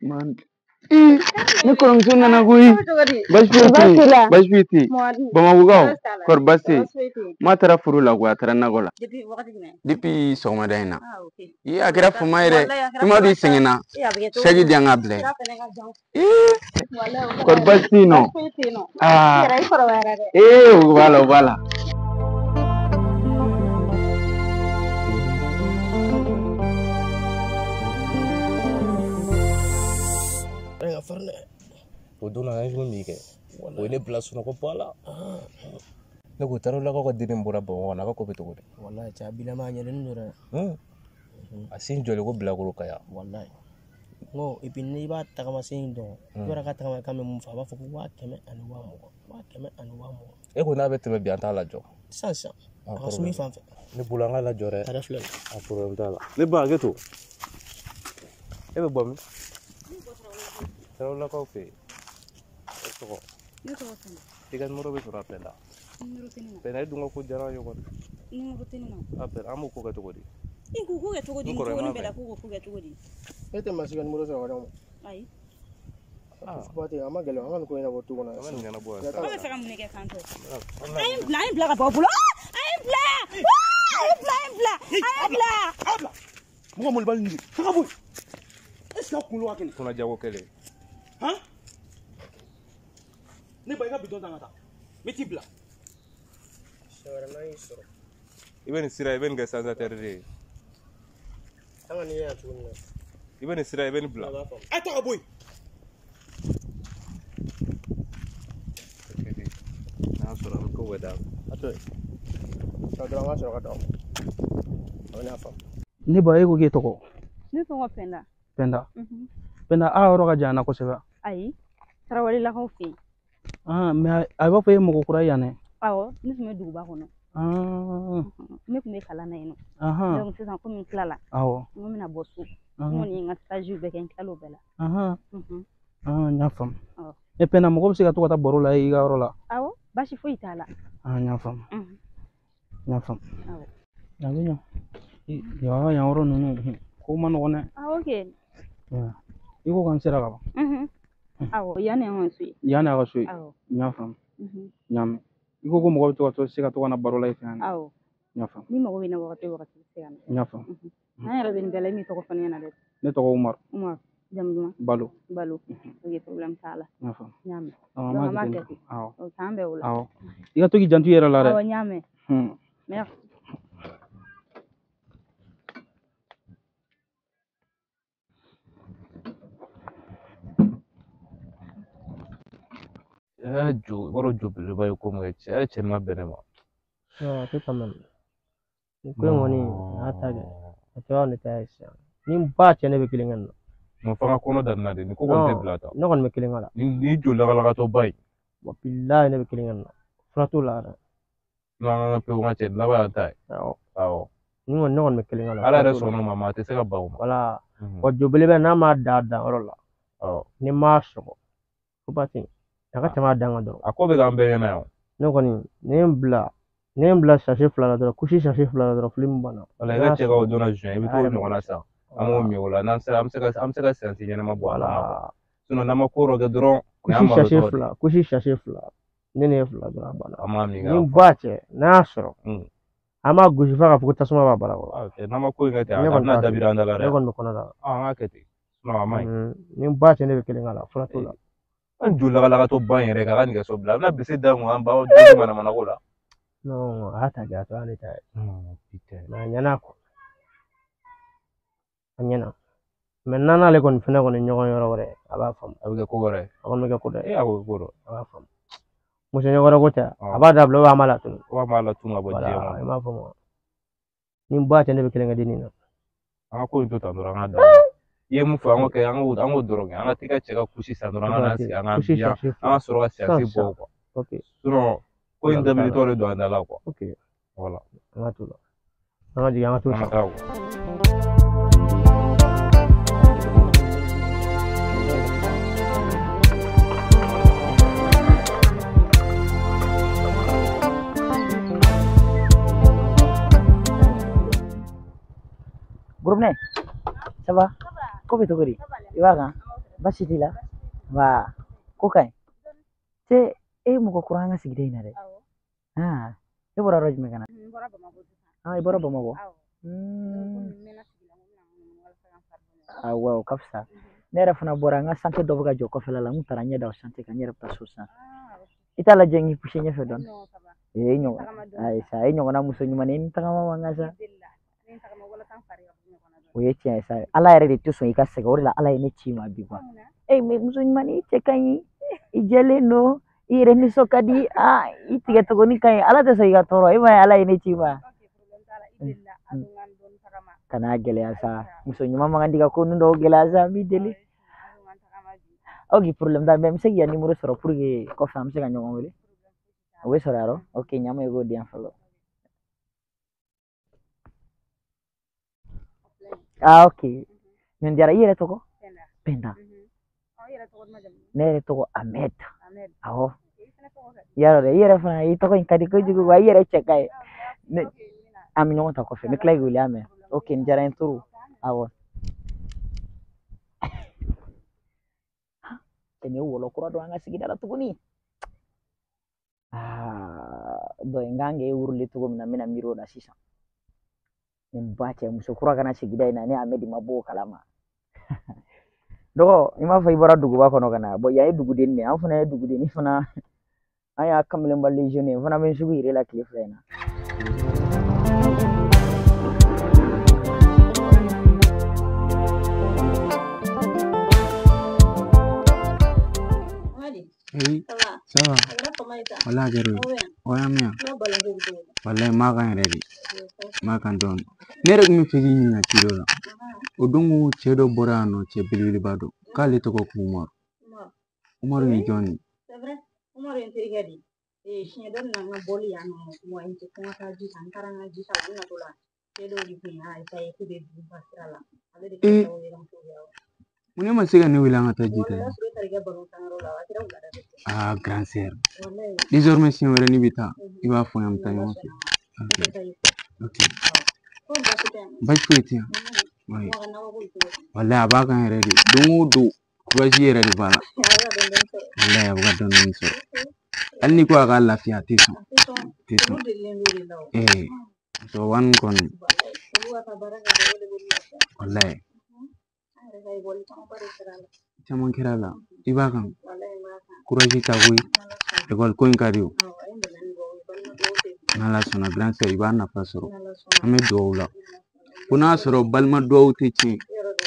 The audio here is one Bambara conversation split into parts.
Man. Ne kɔrɔmuso nana koyi. Baasi foyi tɛ yen. Baasi foyi tɛ yen. Bamakɔkaw kɔri baasi tɛ yen. Ma taara foro la koyi, a taara nakɔ la. Depuis sɔgɔmada in na. Ee a kɛra fama ye dɛ. I m'a dɔn i sɛgɛnna. Saki di yan ka bila yen. Ee kɔri baasi tɛ yen nɔ. Aa ee o b'a la o b'a la. O don na an ye min kɛ o ye ne bila sunɔgɔ ba la. Ne ko Tarawelelakaw ka den bɔra Bamakɔ na, a ka ko bɛ cogo di? Walayi cɛ, a bilama a ɲɛlen don dɛ. A sen jɔlen ko bilakoro kaya. Walayi n ko et puis n'i b'a tagamasen in dɔn, i b'a dɔn k'a tagama kan bɛ mun fɔ, a b'a fɔ ko 100 000 ani 20 000, 100 000 ani 20 000. E ko n'a bɛ tɛmɛ bi, an t'a lajɔ. Sisan sisan a ka suma i fan fɛ. Ne bolo an ka lajɔ dɛ. A yɛrɛ filɛ nin. A problème t'a la. Ne ba hakɛ to. E bɛ bɔ min? Tarawelelakaw fɛ yen. E tɔgɔ? Ne tɔgɔ Fɛnɛ. I ka numéro bɛ sɔrɔ a Pɛnda. Numéro tɛ ne na. Pɛnda, e dun ka ko diyara an ye kɔni. Numéro tɛ ne na. A Pɛnda, an b'o ko kɛ cogo di? I k'u ko kɛ cogo di? N Nin kɔrɔ, i cogo m'a ni bɛɛ la mɛn. k'u ko kɛ cogo di? E tɛ maa si ka numéro sɔrɔ ka d'anw ma. Ayi. Fati, a ma gɛlɛn, an ka nin ko ɲɛnabɔ du kɔnɔ. An bɛ nin ɲɛnabɔ yan. Aw bɛ fɛ ka mun de kɛ k'an to? A ye n bila, a ye n bila ka bɔ aw bolo. A ye n bila! A ye n bila, a ye n bila! A ye n bila! A bila. Mɔgɔ molobali nin de. Taga bɔ yen. Est ce que aw kunkolo ka kɛnɛ? Kunna jago kelen. Han? Ne ba, i ka bidɔn ta ka taa. N bɛ t'i bila. Siɲɛ wɛrɛ n'an y'i sɔrɔ. I bɛ nin sira, i bɛ nin kɛ sansateur de ye. An ka nin ye yan cogo min na. I bɛ nin sira, i bɛ nin bila. Ne b'a faamu. A ye taa ka bɔ yen. N'a sɔrɔ an bɛ ko bɛɛ d'a ma. A to yen. Sɔ dɔrɔn an ka sɔrɔ ka d'aw ma. A bɛ n'a faamu. Ne ba, e ko k'e tɔgɔ? Ne tɔgɔ Pɛnda. Pɛnda. Pɛnda, a yɔrɔ ka jan na kosɛbɛ. Ayi. Tarawelelakaw fɛ yen. Ah, mais a b'a fɔ e ye mɔgɔ kura ye yan dɛ. Awɔ, ne tun bɛ duguba kɔnɔ. Ah, Ne tun bɛ kalan na yen nɔ. ahan. Donc sisan komi n tilala, Awɔ. n ko n bɛna bɔ so. N Ahan. kɔni ye n ka stage bɛɛ kɛ, n tilal'o bɛɛ la. Ahan. Ah, n y'a faamu. Awɔ. E Pɛnda, mɔgɔ bɛ se ka to ka taa baro la i ka yɔrɔ la? Awɔ, baasi foyi t'a la. Ah, n y'a faamu. N y'a faamu. Awɔ. A bɛ ɲa. Yan yan yɔrɔ ninnu, ko ma nɔgɔn dɛ. Awɔ kɛ. I ko k'an sera ka ban. Awɔ, yan de y'anw ka so ye. Yan de y'a ka so ye. Awɔ. N y'a faamu. N y'a mɛn. I ko ko mɔgɔ bɛ to ka to se ka to ka na baro la i fɛ yan. Awɔ. N y'a faamu. Ni mago bɛ n na wagati o wagati, i bɛ se ka na. N y'a faamu. An yɛrɛ bɛ nin bɛɛ la, e m'i tɔgɔ fɔ ne ɲɛna dɛ. Ne tɔgɔ Umaru. Umaru, jamu duman? Balo. Balo. Ok, problème t'a la. N y'a faamu. N y'a mɛn. Awɔ, an Donc b'a an b'a kɛ kɛ ten. ten. Awɔ. Ok, k'an bɛn o la. Awɔ. I ka to k'i janto i yɛrɛ la dɛ. Awɔ, n y'a mɛn. Merci. Cɛ jo, i b'a dɔn jo belebeleba ye ko min kɛ, cɛ cɛ ma bɛn ne ma. Non, a tɛ quand même. Nin ko in kɔni, a y'a ta kɛ. A tora ne ta ye sisan. Ni n ba cɛ, ne bɛ kelen kɛ nin na. Nka f'an ka kɔnɔ daminɛ de, nin ko kɔni tɛ bila tan. Ne kɔni bɛ kelen k'a la. Nin jo lakalakatɔ ba in. Wa bilahi ne bɛ kelen kɛ nin na. Fura t'o la yɛrɛ. N'an ka pewu n ka cɛ, laban y'an ta ye. Awɔ. Awɔ. Ni kɔni ne kɔni bɛ kelen k'a la. Ala yɛrɛ fura t'o la. sɔnna o ma, maa tɛ se ka ban o ma. Wala. Wa jo belebele n'a m'a da a danyɔrɔ la. Awɔ. Ni m'a sɔgɔ. Fo ba tɛ yen. A ka tɛmɛ a dan kan dɔrɔn. A ko bɛ k'an bɛɛ ɲɛna yan. Ne kɔni, ne ye n bila, ne ye n bila sachet fila la dɔrɔn, kusi sachet fila la dɔrɔn, film banna. Wala i ka cɛ ka o donna juin, i bɛ t'o ɲɔgɔnna san. An b'o min o la, n'an sera an bɛ se ka an bɛ se ka séance ɲɛnama bɔ a la. Sinon n'an ma ko dɔ kɛ dɔrɔn, nin y'an Kusi sachet malotɔ de ye. fila, kusi sachet fila. Ne ne ye fila dɔrɔn a banna. An b'a min Ni k'a n ba cɛ, n'a y'a sɔrɔ. An b'a gosi f'a k'a fɔ ko tasuma b'a bara kɔrɔ. N'an ma ko in kɛ ten, Ne a kɔni bɛna t'a dabiri an da la Ne dɛ. kɔni bɛ kɔnɔ da. An k'a kɛ ten. Sinon a man ɲi. Ni n ba cɛ, ne bɛ kelen k'a la, fura t'o la. An jo lakalakatɔ ba in yɛrɛ k'a ka nɛgɛso bila, a bɛna bese da mun an ba den manamanako la. Non, a y'a ta kɛ, a tora ne ta ye. Mais a ɲɛna quoi. A ɲɛna. Mais n'an n'ale kɔni fɛnɛ kɔni ɲɔgɔn yɔrɔ wɛrɛ, a b'a faamu. A bɛ kɛ ko wɛrɛ ye. A kɔni bɛ kɛ ko dɔ ye. E a ko ko dɔ. A b'a faamu. Muso ɲɔgɔn wɛrɛ ko tɛ, a b'a dabila ou a m'a latunu. O b'a latunu ka bɔ diɲɛ Voilà, kɔnɔ. i m'a faamu wa? Ni n ba cɛ, ne bɛ kelen kɛ dennin na. An ka ko in to tan dɔrɔn, an ka da. I ye mun fɔ, an k'o kɛ, an k'o dɔrɔn kɛ. An ka t'i ka cɛ ka kusi san dɔrɔn, an ka n'an sigi, an ka Kusi biyan, sachet an ka sɔrɔ ka séance Sisan. bɔ quoi. Ok. Sinon ko in dabilitɔ de don an da la quoi. Ok. Voilà. An ka t'o la. An ka jigin, an ka t'o An ka san. taa quoi. Burubinɛ, ça va? Ko bɛ cogo di? I b'a kan? Baasi t'i la? Nba, ko ka ɲi. Cɛ, e ye mɔgɔ kura an ka sigida in na dɛ. Ah, e bɔra yɔrɔ jumɛn ka na? Ah, i bɔra Bamakɔ? Awɔ, o ka fisa. Ne yɛrɛ fana bɔra n ka santé dɔ bɛ ka jɔ kɔfɛla la, n kun taara n ɲɛ da o santé kan, n yɛrɛ bɛ taa so sisan. I t'a lajɛ n k'i poussé ɲɛfɛ dɔɔni. Ee, i ɲɔgɔn, ayi sa, e ɲɔgɔnna muso ɲuman i ni tagama man kan sa. O ye tiɲɛ ye sa. Ala yɛrɛ de tɛ sɔn i ka sɛgɛn, o de la Ala ye ne ci i ma bi quoi. E mais muso ɲuman i cɛ ka ɲi, i jɛlen don, i yɛrɛ nisɔn ka di, aa i tigɛ tuguni ka ɲi, Ala tɛ sɔn i ka tɔɔrɔ, e m'a ye Ala ye ne ci i ma. Kana gɛlɛya sa, muso ɲuman man kan di ka ko ninnu dɔw gɛlɛya sa, n b'i deli. Ok, problème t'a la, mais n bɛ se k'i ka numéro sɔrɔ pour que kɔfɛ an bɛ se ka ɲɔgɔn wele. O bɛ sɔrɔ yɔrɔ? Ok, ɲama i k'o di yan fɔlɔ. Ah, ok. Nin diyara. I yɛrɛ tɔgɔ? Penda. Ne yɛrɛ tɔgɔ Ahmed. Awɔ. Yarɔ dɛ, i yɛrɛ fana i tɔgɔ in ka di kojugu wa i yɛrɛ cɛ ka ɲi. Ne an bɛ ɲɔgɔn ta kɔfɛ, n bɛ tila k'i wele, an mɛn. Ok, nin diyara n ye trop. Awɔ. Nin ye wɔlɔ kura don an ka sigida la tuguni. Aa, dɔ in kan k'e wuruli cogo min na, n bɛna miiri o la sisan. Nin ba cɛ, muso kura kana sigida in na, ne Ahmed ma bɔ o kalama. Dɔgɔ, i m'a fɔ i bɔra duguba kɔnɔ ka na, bɔn yan ye duguden de ye, an fana ye dugudenni fana, an y'a kamelenba légion ye, n fana bɛ n sugu yir'e la tile fila in na. Oui, ça va. Wala a kɛra o ye. O y'an mɛn yan. Walayi n b'a kan yɛrɛ de. N b'a kan dɔɔni. Ne yɛrɛ tun bɛ fɛ k'i ɲininka ci dɔ la. O don ko cɛ dɔ bɔra yan nɔ, cɛ belebeleba dɔ. K'ale tɔgɔ ko Umaru. Umaru ye jɔn ye? Umaru ye n terikɛ de ye. Siɲɛ dɔ nana n ka bɔli yan nɔ, mɔgɔ n tɛ ko n ka taa ji ta, n taara n ka ji ta la, n natɔ la, cɛ dɔw de tun y'a k'u bɛ dugu ba sira la. Ale de kɛra sababu ye ka n to yan. Mun ne ma se ka ne wele an ka taa ji ta? Ah, grand sœur. Désormais siɲɛ wɛrɛ n'i bɛ taa, i b'a fɔ n ye, an bɛ taa ɲɔgɔn fɛ. Ok. Ok. Baasi foyi tɛ yan. Oui. Walayi a b'a kan yɛrɛ de. Don o don courage yɛrɛ de b'a la. Walayi a bɛ ka dɔɔni dɔɔni sɔrɔ. Hali n'i ko a ka lafiya, a tɛ sɔn. A tɛ sɔn. Ee, musokɔrɔba ninnu kɔni. Walayi. Caman kɛra la. I b'a kan. Courage ta koyi. Ekɔli ko in ka di o. N'Ala sɔnna, grand sœur, i b'a nafa sɔrɔ. An bɛ dugawu la. Ko n'a sɔrɔ balima dugawu tɛ tiɲɛ.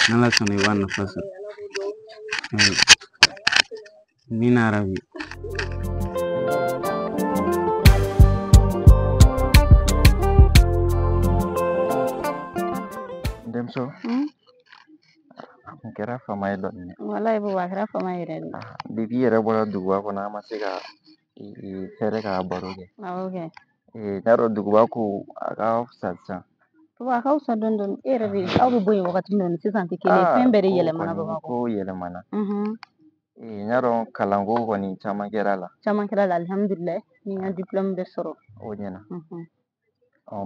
N'Ala sɔnna, i b'a nafa sɔrɔ. Amina rabi. N denmuso, a kun kɛra fama ye dɔɔni dɛ. Walayi Buba, a kɛra fama yɛrɛ de. Depuis i yɛrɛ bɔra duguba kɔnɔ, an ma se ka fɛɛrɛ k'a baro kɛ. Awɔ kɛ. N y'a dɔn duguba ko a ka fisa sisan. Buba, a ka fisa dɔɔni dɔɔni. E yɛrɛ bɛ, aw bɛ bɔ yen wagati min na, sisan tɛ kelen ye. Fɛn bɛɛ de yɛlɛmana Bamakɔ. Ko yɛlɛmana. N y'a dɔn kalanko kɔni caman kɛra la. Caman kɛra la, alihamudulilayi. Ni n ka diplôme bɛɛ sɔrɔ. O ɲɛna.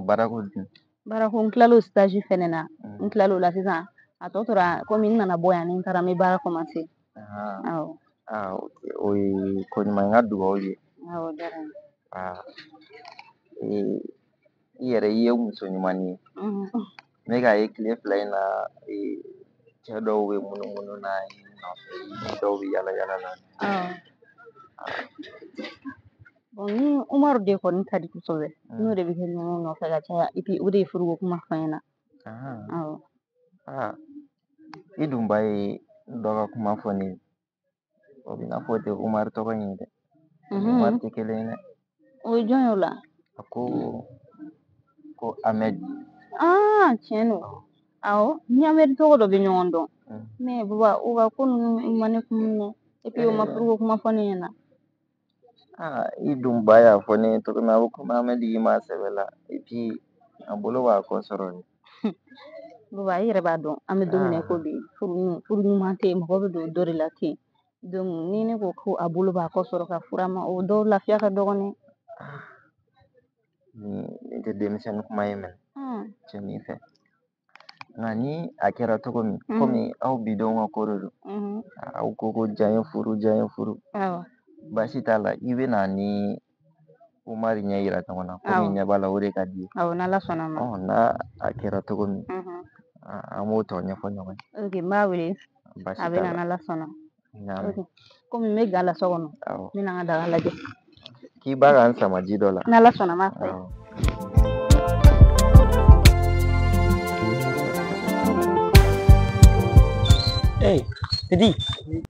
Baarako dun? Baarako, n tilal'o stage fɛnɛ na. N tilal'o la sisan. A tɔ tora komi n nana bɔ yan, ni n taara n bɛ baara commencer. Awɔ. O ye ko ɲuman ye, n ka dugawu ye. Awɔ, diyara n ye. I yɛrɛ i ye muso ɲuman ye. Ne k'a ye tile fila in na, cɛ dɔw bɛ munumunu na i nɔfɛ, dɔw bɛ yala yala la. Bon, ni Umaru de kɔni ka di kosɛbɛ. N'o de bɛ kɛ ɲɔgɔn nɔfɛ ka caya, et puis o de ye furuko kuma fɔ n ɲɛna. Awɔ. I dun ba ye dɔ ka kuma fɔ ne ye. O bɛ n'a fɔ o tɛ Umaru tɔgɔ in ye dɛ. Umaru tɛ kelen ye dɛ. O ye jɔn ye o la? A ko Ahmed. Tiɲɛ don. Awɔ, ni Ahmed tɔgɔ dɔ bɛ ɲɔgɔn dɔn. Mais Buba, o ka ko ninnu ma ne kun minɛ. Et puis o ma furuko kuma fɔ ne ɲɛna. I dun ba y'a fɔ ne ye cogo min, a ko komi Ahmed y'i ma sɛbɛ la, et puis a bolo b'a kɔ sɔrɔ de. Buba, i yɛrɛ b'a dɔn, an bɛ don min na i ko bi, furu ɲuman tɛ yen, mɔgɔ bɛ don dɔ de la ten. Donc ni ne ko ko a bolo b'a kɔ sɔrɔ ka fura ma, o dɔw lafiya ka dɔgɔn dɛ. Nin tɛ denmisɛnnin kuma ye mɛnɛ. Cɛ min fɛ. Nka ni a kɛra cogo min, komi aw bidenw ka ko de don, aw ko ko diya furu, diya furu, baasi t'a la, i bɛ na ni Umari ɲɛ yira ɲɔgɔn na, komi ɲɛ b'a la o de ka di ye. Awɔ, n'Ala sɔnna ma. N'a a kɛra cogo min, an b'o tɔ ɲɛfɔ ɲɔgɔn ye. Ok, n b'a wele. A bɛ na n'Ala sɔnna. Komi n bɛ ga la so kɔnɔ, n bɛna n ka daga lajɛ. K'i b'a ka n sama ji dɔ la. N'Ala sɔnna, n b'a fɔ. Hey, petit,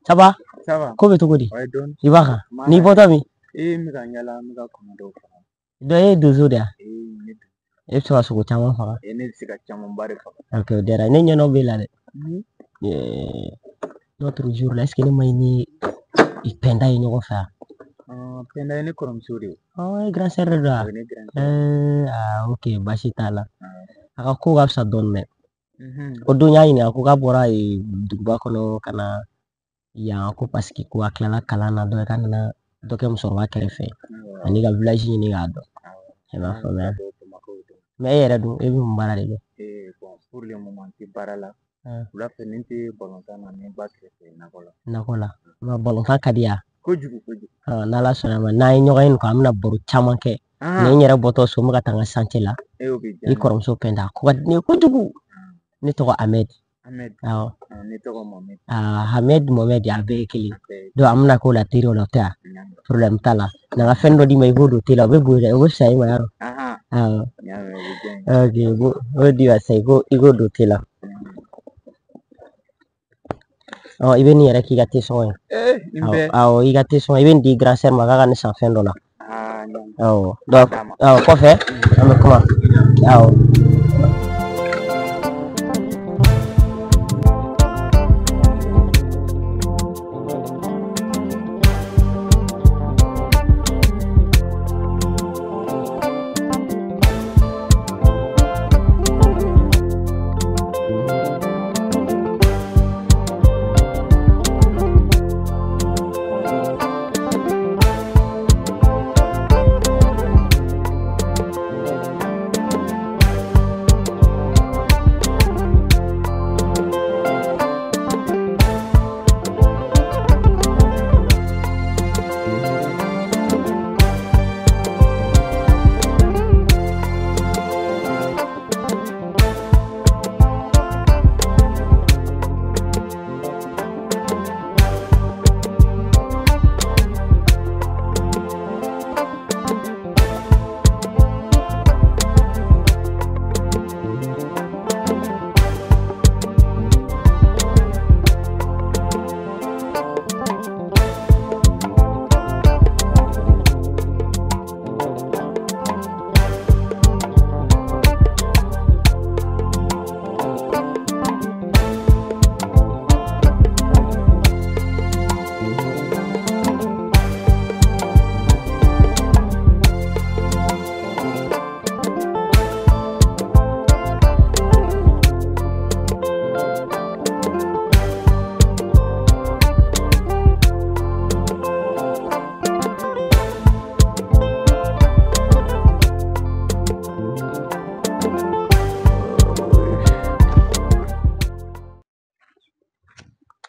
ça va? Ça va. Ko bɛ cogo di? Ouais, dɔɔni. I b'a kan? N'i bɔtɔ min? Ee, n bɛ ka n yala, n bɛ ka kɔnɔ dɔw faga. Dɔ ye donso de ye? Ee, ne E bɛ se ka sogo caman faga? Ee, ne bɛ se ka camanba de faga. Ok, o diyara ne ɲɛnɔ b'e la dɛ. L'autre jour là, est-ce que ne ma i ni Pɛnda ye ɲɔgɔn fɛ wa? Pɛnda ye ne kɔrɔmuso de ye. Ɔ, e grand sœur de don wa? O ye ne grand sœur. Ah, ok, baasi t'a la. A ka ko ka fisa dɔɔni dɛ. O don y'a ɲininka ko k'a bɔra duguba kɔnɔ ka na yan ko parce que ko a tilala kalan na dɔ k'a nana dɔ kɛ musokɔrɔba kɛrɛfɛ ani ka village ɲini k'a dɔn. E m'a faamuya. Mais e yɛrɛ dun, e bɛ mun baara de kɛ? Bon, pour le moment n tɛ baara la. Wula fɛ ni n tɛ balontan na, n ba kɛrɛfɛ nakɔ la. Nakɔ la. Ma balontan ka di yan? Kojugu kojugu. N'Ala sɔnna ma, n'an ye ɲɔgɔn ye nin kɔ, an bɛna baro caman kɛ. Ni n yɛrɛ bɔtɔ so, n bɛ ka taa n ka chantier la. I kɔrɔmuso Pɛnda, a ko ka di ne ye kojugu. Ne tɔgɔ Ahmed. Ahmed. Awɔ. Ne tɔgɔ Mohamed. Ahmed Mohamed, a bɛɛ ye kelen. Donc an bɛna k'o la teri o la, o tɛ wa? Problème t'a la. Na n ka fɛn dɔ d'i ma, i b'o don te la, o bɛ bonya, o bɛ fisaya i ma yarɔ. Awɔ. Ok, o di ma sisan, i k'o don te la. Ɔ, i bɛ nin yɛrɛ k'i ka te sɔngɔ ye. Awɔ, i ka te sɔngɔ, i bɛ nin di grand sœur ma k'a ka nin san fɛn dɔ la. Awɔ, donc awɔ, kɔfɛ an bɛ kuma. Awɔ.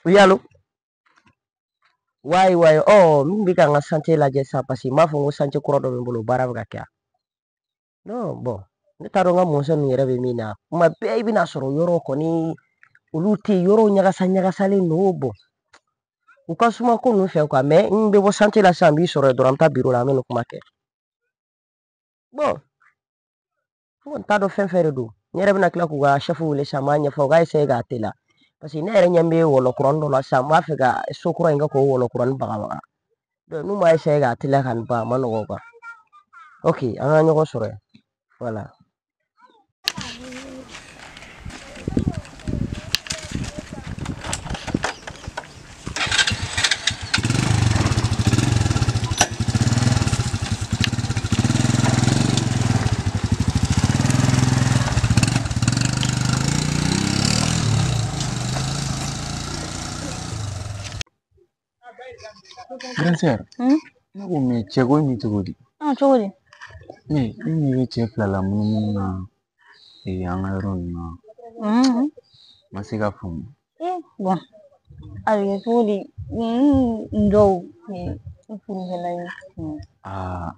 Oui, allo? Wayi wayi, ɔ min bɛ ka n ka chantier lajɛ sisan parce que n b'a fɔ n ko chantier kura dɔ bɛ n bolo, baara bɛ ka kɛ. Non, bon, ne t'a dɔn n ka mɔnsɔn ninnu yɛrɛ bɛ min na. Kuma bɛɛ i bɛna sɔrɔ yɔrɔ kɔni olu tɛ yen, yɔrɔw ɲagasa ɲagasalen don. Bon, u ka suma ko ninnu fɛ quoi, mais n bɛ bɔ chantier la sisan, n b'i sɔrɔ yen dɔrɔn, an bɛ taa bureau la, an bɛ nin kuma kɛ. Bon, n kɔni t'a dɔn fɛn fɛn de don. N yɛrɛ bɛna tila k'u ka chef wele sisan, n b'a ɲɛfɔ u k'a essayer k'a teliya. Parce que ne yɛrɛ ɲɛ bɛ wɔlɔ kuranin dɔ la sisan, n b'a fɛ ka so kura in kɛ k'o wɔlɔ kuranin bagabaga. Donc n'u ma essayer k'a teliya ka nin ban, a ma nɔgɔn quoi. Ok, an ka ɲɔgɔn sɔrɔ yen. Voilà. Grand sœur, ne ko mais cɛ ko in bɛ cogo di? Cogo di? Ne ɲɛ bɛ cɛ fila la munumunu na an ka yɔrɔ ninnu na. Ma se ka faamu. Bon, a bɛ kɛ cogo di? N dɔw n furukɛla ye. Aa,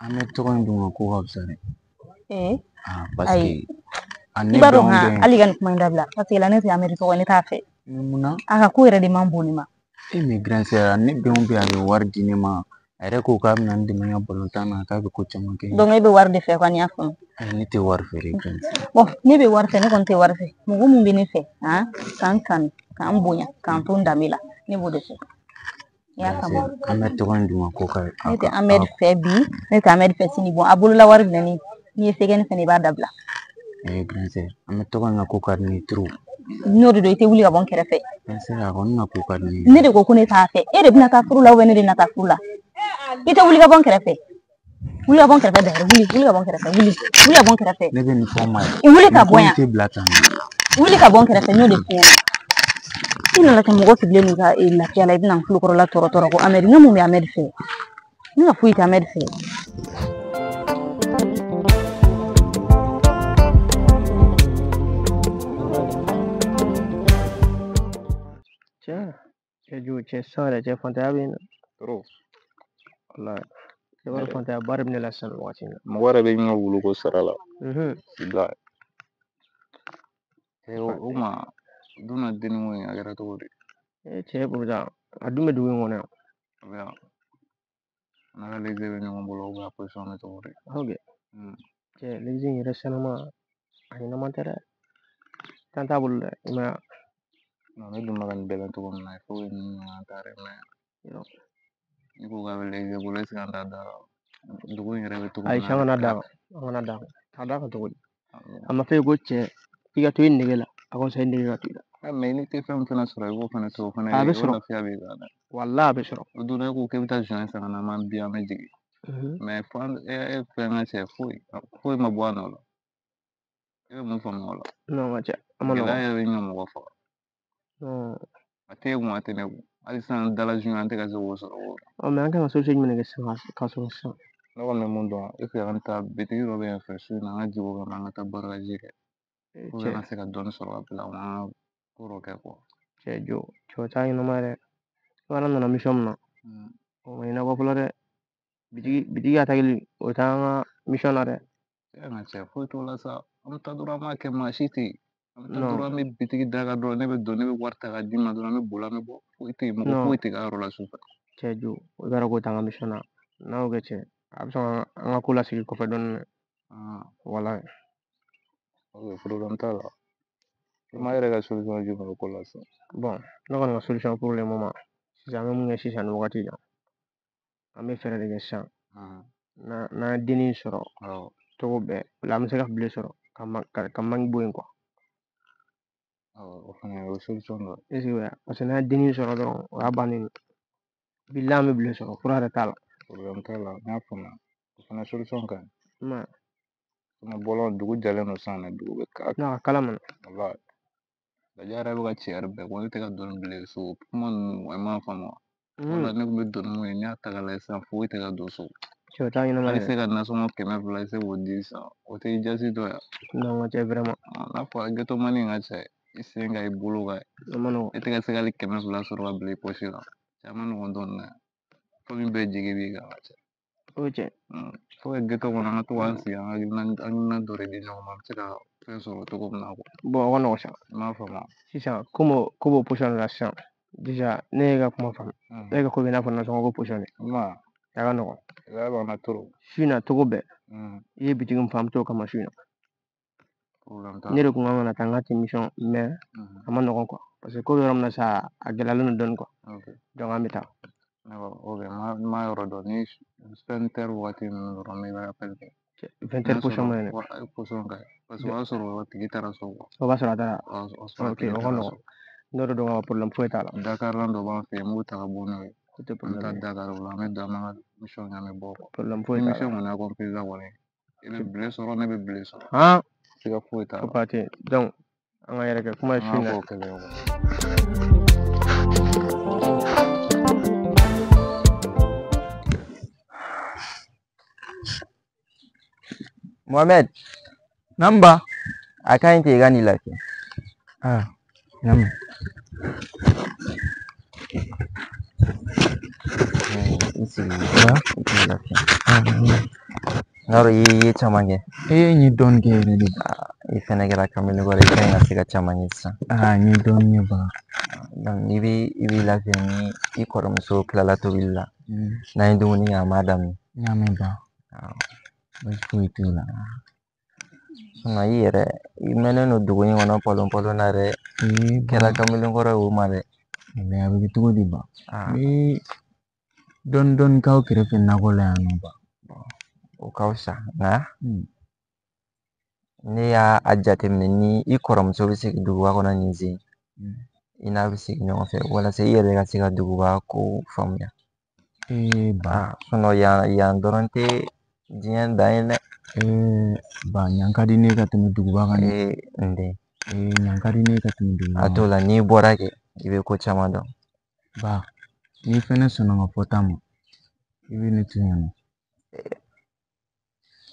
Ahmed tɔgɔ in dun ka ko ka fisa dɛ. Parce que a ne I b'a dɔn hali ka nin kuma in dabila parce que la ne tɛ Ahmed tɔgɔ ne t'a fɛ. Munna? A ka ko yɛrɛ de man bon ne ma. Mais grand sœur, ne bɛn o bɛn a bɛ wari di ne ma. A yɛrɛ ko k'a bɛna n dɛmɛ n ka balontan na, k'a bɛ ko caman kɛ. Donc e bɛ wari de fɛ quoi, n y'a faamu. Ayi, ne tɛ wari fɛ dɛ, grand sœur. Bon, ne bɛ wari fɛ, ne kɔni tɛ wari fɛ. Mɔgɔ min bɛ ne fɛ, han, k'an kanu, k'an bonya, k'an to n danbe la, ne b'o de fɛ. I y'a faamu? Ahmed tɔgɔ in dun ka ko ka. Ne tɛ Ahmed fɛ bi, ne tɛ Ahmed fɛ sini. Bon, a bolola wari minɛ ni n'i ye se kɛ ne fɛnɛ i b'a dabila. Grand sœur, Ahmed tɔgɔ in ka ko ka di ne ye trop. N'o de don i tɛ wuli ka bɔ n kɛrɛfɛ. Grand sœur, a kɔni ka ko ka di ne ye. Ne de ko ko ne t'a fɛ. E de bɛna taa furu la ou bien ne de bɛna taa furu la? I tɛ wuli ka bɔ n kɛrɛfɛ. Wuli ka bɔ n kɛrɛfɛ d'ailleurs, wuli, wuli ka bɔ n kɛrɛfɛ, wuli, wuli ka bɔ n kɛrɛfɛ. Ne bɛ nin fɔ ma ye. Wuli ka bɔ yan. Nin ko in tɛ bila tan. Wuli ka bɔ n kɛrɛfɛ, n y'o de f'i ɲɛna. I nana kɛ mɔgɔ sigilen don ka lafiya la, i bɛna n tulokɔrɔla tɔɔrɔ tɔɔrɔ ko Ahmed. Ne mun bɛ Ahmed fɛ? Ne ka foyi tɛ Ahmed fɛ. Cɛ jo, cɛ san yɛrɛ, cɛ fantanya bɛ yen nɔ. Trop. Walayi, cɛ b'a dɔn fantanya ba de bɛ ne la sisan nin wagati in na. Mɔgɔ yɛrɛ bɛ n ka wulu ko sara la. Bilayi. O ma dun na denni ko in a kɛra cogo di? Cɛ pourtant a dun bɛ dugu in kɔnɔ yan. A bɛ yan. A n'a ka leze bɛ ɲɔgɔn bolo ou bien a position bɛ cogo di? Ok. Cɛ leze in yɛrɛ sanama a ɲɛnama tɛ dɛ. Tan t'a bolo dɛ, i ma ye wa? Non, ne dun bɛ ka nin bɛɛ la cogo min na, il faut que ninnu ɲɔgɔn ta dɛ, mais n'i ko k'a bɛ leze bolo, est ce que an t'a da dugu in yɛrɛ bɛ cogo min na? Ayi, an kana d'a kan, an kana d'a kan. A d'a kan cogo di? A ma fɔ e ko cɛ i ka to i nege la, a ka fisa i nege ka to i la. Mais n'i tɛ fɛn min fana sɔrɔ, i b'o fana to, o fana A bɛ o sɔrɔ. lafiya b'i kan dɛ. Walahi a bɛ sɔrɔ. O don e ko k'e bɛ taa joint san ka na, an bi an bɛ jigin. Mais fo an e fɛn ka cɛ foyi foyi ma bɔ a nɔ la. E bɛ mun faamu o la? Non, ka cɛ, a ma nɔgɔn. Gɛlɛya yɛrɛ bɛ ɲɛ mɔgɔ faga. Non. A tɛ e kun, a tɛ ne kun. Hali sisan dala joint an tɛ ka se k'o sɔrɔ o la. Ɔ, mais an kan ka solution jumɛn de kɛ sisan k'a sɔrɔ sisan? Ne kɔni bɛ mun dɔn, est ce que an taa bitigi dɔ bɛ yan fɛ su in na, an ka jigin o kɔnɔ, an ka taa barakaji kɛ. Pour que an ka se ka dɔɔnin sɔrɔ ka bila, an ka ko dɔ kɛ quoi. Cɛ jo, cɛ o t'a ɲɛnama yɛrɛ. I b'a dɔn an nana mission min na, o ma ɲɛnabɔ fɔlɔ dɛ. Bitigi attaquer o t'an ka mission na dɛ. Nka cɛ foyi t'o la sa. An bɛ taa dɔrɔn an b'a kɛ, maa si tɛ yen. An bɛ taa dɔrɔn an bɛ bitigi da kan dɔrɔn, ne bɛ don, ne bɛ wari ta k'a d'i ma dɔrɔn, an bɛ boli an bɛ bɔ. Foyi tɛ yen, mɔgɔ foyi tɛ k'a yɔrɔ la sufɛ. Cɛ jo, o b'a dɔn k'o t'an ka mission na. N'an y'o kɛ cɛ, a bɛ sɔn an ka ko lasegin kɔfɛ dɔɔnin dɛ. Walahi. Ok, problème t'a la. I ma yɛrɛ ka solution ye jumɛn ye o ko la sisan? Bon, ne kɔni ka solution pour le moment, sisan an bɛ mun kɛ sisan nin wagati in na, an bɛ fɛɛrɛ de kɛ sisan. N'an ye dennin sɔrɔ cogo bɛɛ, o la an bɛ se ka bile sɔrɔ ka manque bɔ yen quoi. O fana o ye solution dɔ ye. Est ce que parce que n'an ye dennin sɔrɔ dɔrɔn, o y'a bannen ye. Bilahi an bɛ bile sɔrɔ, fura yɛrɛ t'a la. Problème t'a la, n y'a faamuya. O fana solution ka ɲi. I m'a ye. Sinon bɔlɔn dugu jɛlen don sisan dɛ, dugu bɛ ka. Non, a kala minɛ. Walahi. Lajɛ yɛrɛ bɛ ka ci yɛrɛ bɛɛ ko ne tɛ ka dɔɔnin bilen so kuma ninnu, i m'a faamu wa? Wala ne kun bɛ dɔɔnin mun ye, n'i y'a ta k'a lajɛ sisan foyi tɛ ka don so. Cɛ o t'a ɲɛnama Hali yɛrɛ. se ka nasɔngɔ 200 i se k'o di sisan, o tɛ i jasi dɔ ye. Non, ka cɛ vraiment. N'a fɔra ghetto-mani ka cɛ, i sen ka i bolo ka. A ma nɔgɔn. E tɛ ka se hali 200 sɔrɔ ka bila i poche la. Cɛ a ma nɔgɔn dɔɔnin dɛ. Famille bɛɛ jigi b'i kan ka cɛ. O ye tiɲɛ. Fo ka ghetto kɔnɔ an ka to k'an sigi an ka hakilina dɔ de di ɲɔgɔn ma, an bɛ se ka fɛn sɔrɔ cogo min na quoi. Bon, o ka nɔgɔn sa. I m'a faamu. Sisan komi ko b'o position de la sisan, déjà ne y'e ka kuma faamu. E ka ko bɛ i n'a fɔ nasɔngɔ ko position de. I m'a ye. A ka nɔgɔn. Gɛlɛya b'an na trop. Su in na cogo bɛɛ. I ye bitigi min fɔ an bɛ t'o kama su in na. Problème t'a Ne la. de kun kan ka na taa n ka ten mission, mais a ma nɔgɔn quoi. Parce que ko bɛ yɔrɔ min na sisan, a gɛlɛyalen don dɔɔnin quoi. Donc an bɛ taa. D'accord, ok, n m'a yɔrɔ dɔn ni 20 heures waati ninnu dɔrɔn n bɛ appel kɛ. 20 heures position ma ɲi dɛ. Position ka ɲi. Parce que o y'a sɔrɔ o tigi taara so quoi. O b'a sɔrɔ a taara. O y'a sɔrɔ a Ok, tigi o ka taara nɔgɔn. so. N'o de don ka problème foyi t'a la. Dakaran dɔ b'an fɛ yen, n b'o ta ka bɔ n'o ye. O tɛ An bɛ problème taa ye. Dakar o la, an bɛ don an b'an ka mission kɛ, an bɛ bɔ quoi. Problème foyi Ni t'a la. mission kɔni accompli la kɔni, i bɛ bile sɔrɔ, ne bɛ bile sɔrɔ. Han? Siga foyi t'a Ko la. ba tɛ yen. Donc an ka yɛrɛ kɛ kuma ye An su in k'a na. k'o kɛlɛ ye quoi. Mohamed. Namba. A ka ɲi ten i ka n'i lafiya. Ah, n y'a mɛn. I sigi i k'i lafiya. N y'a dɔn i ye caman kɛ. E n ye dɔɔnin kɛ yɛrɛ de. I fɛnɛ kɛra kamalenkɔrɔ ye, i ka ɲi ka se ka caman kɛ sisan. Aa, n ye dɔɔnin kɛ ba. Donc i b'i lafiya ni i kɔrɔmuso tilala tobili la. N'an ye dumuni kɛ, an b'a daminɛ. N y'a mɛn ba. Baasi foyi t'o la. I yɛrɛ i mɛnnen don dugu in kɔnɔ palon palon na dɛ. Ee, kɛra kamalenkɔrɔ ye o ma dɛ. A bɛ kɛ cogo di ba? N bɛ dɔɔnin dɔɔnin k'aw kɛrɛfɛ nakɔ la yan nɔ ba. O ka fisa, nka ne y'a jateminɛ ni i kɔrɔmuso bɛ segin duguba kɔnɔ nin sen, i n'a bɛ segin ɲɔgɔn fɛ walasa i yɛrɛ ka se ka duguba ko faamuya. Ee ba. Yan dɔrɔn tɛ diɲɛ dan ye dɛ. Ee ba, ɲan ka di ne ye ka tɛmɛ duguba kan dɛ. Ee n den. Ee, ɲan ka di ne ye ka tɛmɛ duguba A kan. t'o la, n'i bɔra kɛ, i bɛ ko caman dɔn. Ba, n'i fɛnɛ sɔnna n ka fɔta ma, i bɛ ne to yen nɔ.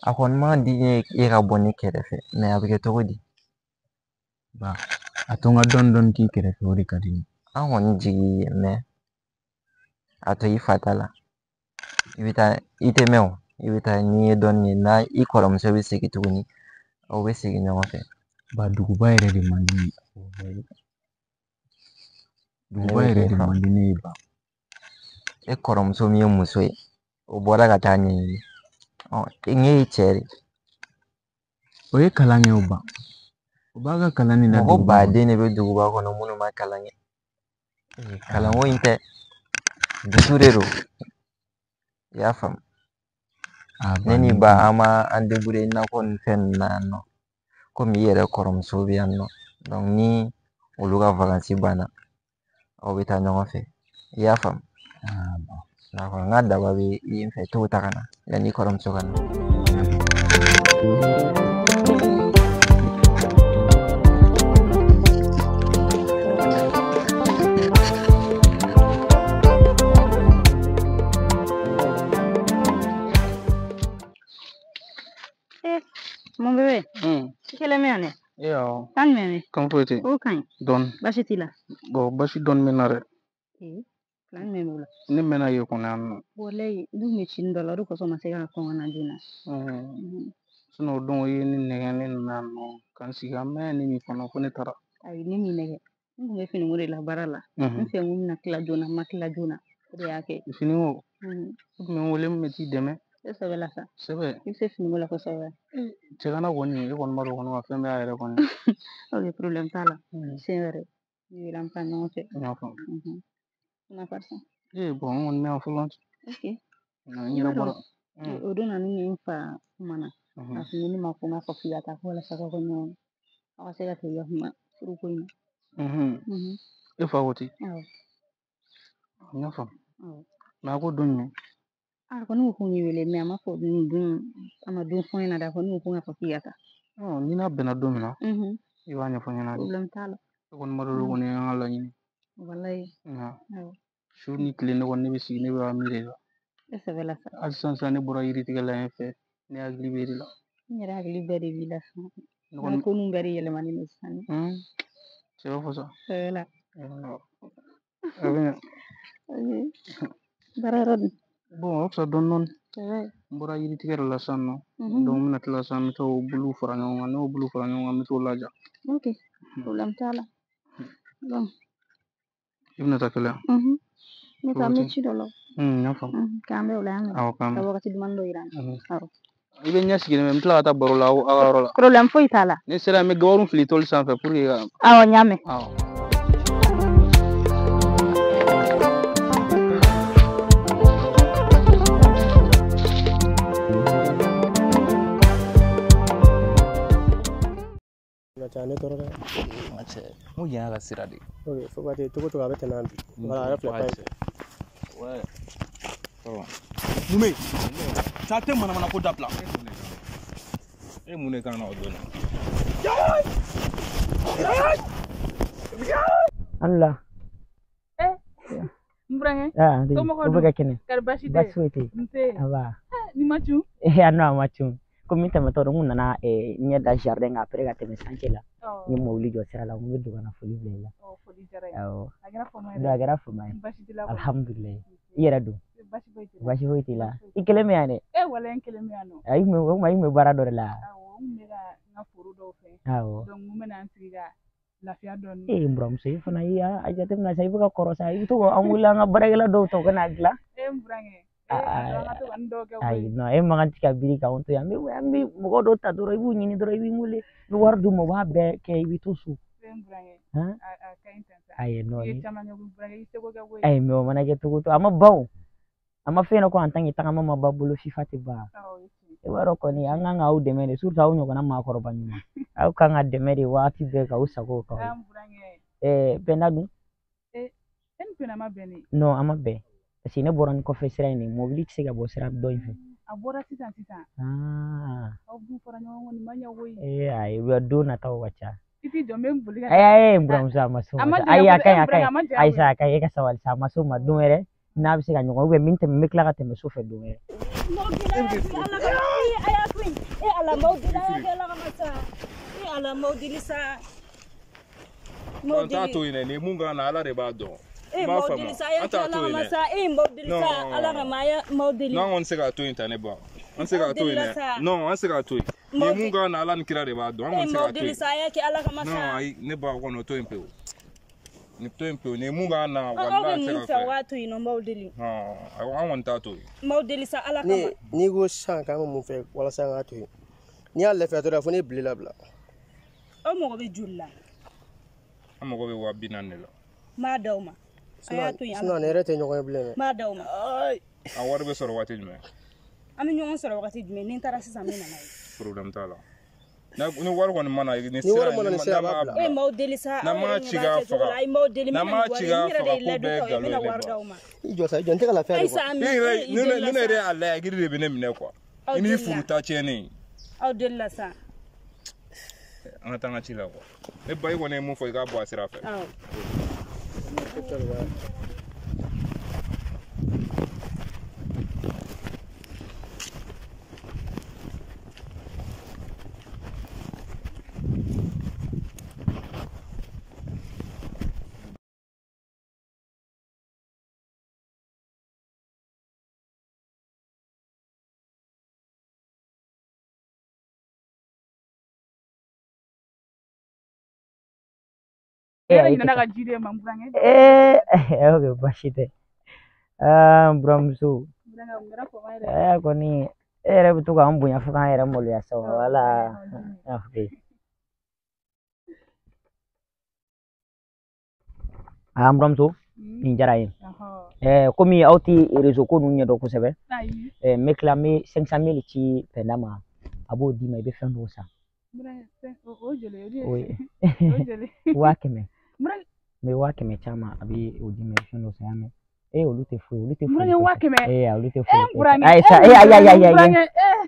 A kɔni man di ne ye e ka bɔ ne kɛrɛfɛ, mɛ a bɛ kɛ cogo di? Ba, a to n ka dɔɔnin dɔɔnin k'i kɛrɛfɛ, o de ka di ne ye. An kɔni jigi ye, mɛ a to i fa ta la. I bɛ taa, i tɛ mɛn o. I bɛ taa n'i ye dɔɔnin ye, n'a i kɔrɔmuso bɛ segin tuguni, aw bɛ segin ɲɔgɔn fɛ. Ba, duguba yɛrɛ de man di ne ye. Duguba yɛrɛ de man di ne ye ba. E kɔrɔmuso min ye muso ye, o bɔra ka taa ɲɛɲini. Ne ye cɛ de. O ye kalan kɛ o ba. O b'a ka kalan de la. Mɔgɔ baden de bɛ duguba kɔnɔ minnu ma kalan kɛ. Kalanko in tɛ, dusu de don. I y'a faamu? Ne ni ba, an ma an débrouiller nakɔ ni fɛn ninnu na yan nɔ. Komi i yɛrɛ kɔrɔmuso bɛ yan nɔ. Donc ni olu ka vacances banna, aw bɛ taa ɲɔgɔn fɛ. I y'a faamu? D'accord, n ka daba bɛ yen fɛ, t'o ta ka na yanni i kɔrɔmuso ka na. Mon bébé, i kɛlen bɛ yan dɛ. E awɔ. Kan jumɛn bɛ? Kan foyi tɛ. O ka ɲi. Dɔɔni. Baasi t'i la? Bon, basi dɔɔni bɛ n na dɛ. Ee, plan jumɛn b'o la? Ne mɛnna yen kɔni yan nɔ. Walayi, n tun bɛ cini dɔ la, o de kosɔn n ma se ka kɔn ka na joona. Sinon o don i ye ne nɛgɛn, ne nana yan nɔ ka n sigi, an mɛn ne m'i kɔnɔ fo ne taara. Ayi, ne m'i nɛgɛ. N tun bɛ finiko de la baara la. N fɛ n ko n bɛna tila joona, n ma tila joona. O de y'a kɛ. Finiko? I tun bɛ n wele, n bɛ t'i dɛmɛ. E sɛbɛ la sa. Sɛbɛ. I bɛ se finiko la kosɛbɛ. Cɛ kana kɔni, e kɔni b'a dɔn kɔni ka fɛn bɛɛ y'a yɛrɛ kɔni. Ok, problème t'a la. Siɲɛ wɛrɛ, i wele an bɛ taa ɲɔgɔn fɛ. N y'a faamu. Na farisa. Ee bon, n kɔni bɛ yan fɔlɔ. Ok. N yɛrɛ bɔra. O don na ne ni n fa kumana. A tun ko ne ma ko n k'a fɔ k'i ka taa ko walasa k'aw ka ɲɔgɔn, aw ka se ka teliya kuma furuko in na. E fa ko ten? Awɔ. N y'a faamu. Awɔ. Mɛ a ko don jumɛn? A ko ne ko k'u wele, mɛ a ma fɔ nin don, a ma don fɔ n ɲɛna dɛ, a ko ne ko n k'a fɔ k'i ka taa. Ni n'a bɛnna don min na, i b'a ɲɛfɔ n ɲɛna. Problème t'a la. E kɔni b'a dɔn o kɔni y'an ka laɲini. Walayi. Awɔ. Su ni tile ne kɔni ne bɛ sigi, ne bɛ miiri la. E sɛbɛ la sa. Hali sisan sisan ne bɔra yiri tigɛ la yan fɛ, ne hakili bɛ e de la. N yɛrɛ hakili bɛɛ de b'i la sisan. Ne kɔni ko ninnu bɛɛ de yɛlɛmalen don sisan. Sɛbɛ fɔ sa. Sɛbɛ la. A bɛ ɲɛ. Baara yɔrɔ dun? Bon, o ka fisa dɔɔni dɔɔni. Sɛbɛ. N bɔra yiri tigɛ de la sisan nɔ. Donc n bɛna tila sisan, n bɛ t'o buluw fara ɲɔgɔn kan. Ne y'o buluw fara ɲɔgɔn kan, n bɛ t'o laja. Ok, problème t'a la. Bon. I bɛna taa kɛlɛ? Ne taa, n bɛ ci dɔ la. N y'a faamu. K'an bɛn o la yan nɔ. Awɔ, k'an Ka bɛn. wagati duman dɔ yira n na. Awɔ. I bɛ ɲɛ sigilen mɛ, n bɛ tila ka taa baro la aw ka yɔrɔ la. Problème foyi t'a la. Ni sera, n bɛ gabakurun fili tɔli sanfɛ pour que ka. Awɔ, n y'a mɛn. Awɔ. Ka ca ne tɔɔrɔ dɛ. N cɛ, n ko yan y'a ka sira de ye. Ok, fo ka cogo cogo a bɛ tɛmɛ yan bi. Wala, a yɛrɛ filɛ ka ɲi. Mume, taa tɛ manamana ko dabila. E mun de kan na o don na? An la. N burankɛ. Ah, di. Somɔgɔw O bɛ ka kɛnɛ. Kari baasi tɛ? Baasi foyi tɛ yen. Nse. Nba. Ni ma cun? Eh, a non, a ma cun. Komi n tɛmɛtɔ don, n kun nana ɲɛ da jardin kan après ka tɛmɛ chantier la. N ye mobili jɔ sira la, n bɛ don ka na foli bila i la. Foli diyara n ye. Awɔ. A kɛra fama ye. A kɛra fama ye. Baasi t'i la kɔni? Alhamdulilayi. I yɛrɛ dun? Baasi foyi t'i la. Baasi foyi t'i la. I kelen bɛ yan dɛ. E walayi n kelen bɛ yan nɔ. Ayi, o tuma i kun bɛ baara dɔ de la. Awɔ, n kun bɛ ka n ka foro dɔw fɛ. Awɔ. Donc n bɛna n sigi ka lafiya dɔɔni. Ee n buramuso, i fana i y'a jateminɛ sa, i bɛ ka kɔrɔ sa, i bɛ to ka an wele an ka baarakɛla dɔw ta u ka n'a dilan. E n burankɛ. Ayi, non, e man kan tɛ ka biri k'anw to yan. An bɛ mɔgɔ dɔw ta dɔrɔn, i b'u ɲini dɔrɔn, i b'i wele, i bɛ wari d'u ma, u b'a bɛɛ kɛ, i bɛ to so. Ayi, non. Ayi, mais o mana kɛ cogo o cogo, a ma ban o. A ma fɛn dɔ ko en tant que tagama ma ban bolo fifa tɛ ban. I b'a dɔn kɔni, an kan k'aw dɛmɛ de, surtout aw ɲɔgɔnna maakɔrɔba ɲuman. Aw kan ka dɛmɛ de waati bɛɛ k'aw sago k'aw ye. Pɛnda dun? E ni Pɛnda ma bɛn ne? Non, an ma bɛn. Parce que ne bɔra ni kɔfɛ sira in de, mobili tɛ se ka bɔ sira dɔ in fɛ. A bɔra sisan sisan. Aw dun fɔra ɲɔgɔn kɔ, nin ma ɲɛ koyi. Ee ayi, don nataw ka ca. I t'i jɔ, n bɛ n boli ka. Ayi, ayi, n buramuso, a ma s'o ma. Ayi, a ka ɲi, a ka ɲi. Ayi sa, a ka ɲi, e ka sabali sa, a ma s'o ma. Don wɛrɛ n'a bɛ se ka ɲɔgɔn, ou bien n bɛ tila ka tɛmɛ so fɛ don wɛrɛ. E ala m'aw deli, a y'a kɛ Ala kama sa. E ala m'aw deli sa. An t'a to yen dɛ, ni mun kan na Ala de b'a dɔn. E m'aw deli sa, a y'a kɛ Ala kama sa. E m'aw deli sa, Ala kama, a y'a m'aw deli. Non, an kɔni tɛ se k'a to yen tan ne ba. An tɛ se k'a to yen dɛ. Non, an tɛ se k'a to yen. Ni mun kan na Ala ni kira de b'a dɔn. An kɔni tɛ se k'a to yen. E m'aw deli sa, a y'a kɛ Ala kama sa. Non, ayi, ne ba kɔni o to yen pewu. Ni to yen pewu, ni mun kan na walahi Aw bɛ an tɛ se mun k'a fɛ fɛ. o b'a to yen nɔ, n b'aw deli. An kɔni t'a to yen. N b'aw deli sa, Ala kama. N'i ko sisan k'an bɛ mun fɛ walasa an k'a to yen, n'i y'a lafiyatɔ la fo ne bile labila. Aw mago bɛ joli la? An mago bɛ 40,000 de la. N b'a d'aw ma. A y'a to yen. Sinon, ne yɛrɛ tɛ ɲɔgɔn ye bilen dɛ. N b'a d'aw ma. A wari bɛ sɔrɔ waati jumɛn? An bɛ ɲɔgɔn sɔrɔ waati jumɛn? Ni n taara sisan, n bɛ na n'a ye. Problème t'a la. Ni wari kɔni ma na, ni sira n'a ma bila. E m'aw deli sa. N'an m'a ci k'a faga. Ayi, m'aw deli. N'an m'a ci k'a faga, ko bɛɛ ye nkalon ye ne ba. I jɔ sa, i jɔ, n tɛ ka lafiya de quoi. Ne yɛrɛ y'a lajɛ, hakili de bɛ ne minɛ quoi. I n'i furu ta tiɲɛnen. Aw deli la sa. An ka taa an ka ci la quoi. Ne ba, i kɔni ye mun fɔ, i k'a bɔ a sira fɛ. Awɔ. Ee, nana ka ji de ma n burankɛ. Ee, ok, baasi tɛ. Aa, n buramuso. Ee, kɔni e yɛrɛ bɛ to k'an bonya fo k'an yɛrɛ maloya sa, wala. Ok. Aa, n buramuso, nin diyara n ye. Ɛɛ, komi aw tɛ réseau ko ninnu ɲɛdɔn kosɛbɛ. Ɛɛ, n bɛ tila, n bɛ 500 000 ci Pɛnda ma. A b'o d'i ma, i bɛ fɛn dɔw san. O joli? O ye 100,000. N bɛ 100,000 caman, a bɛ o d'i ma, i bɛ fɛn dɔ san, i y'a mɛn? Ee, olu tɛ foyi, olu tɛ foyi. Burankɛ, 100,000. Ee, olu tɛ foyi. E burankɛ. Ayi sa, ee, ayi ayi ayi ayi.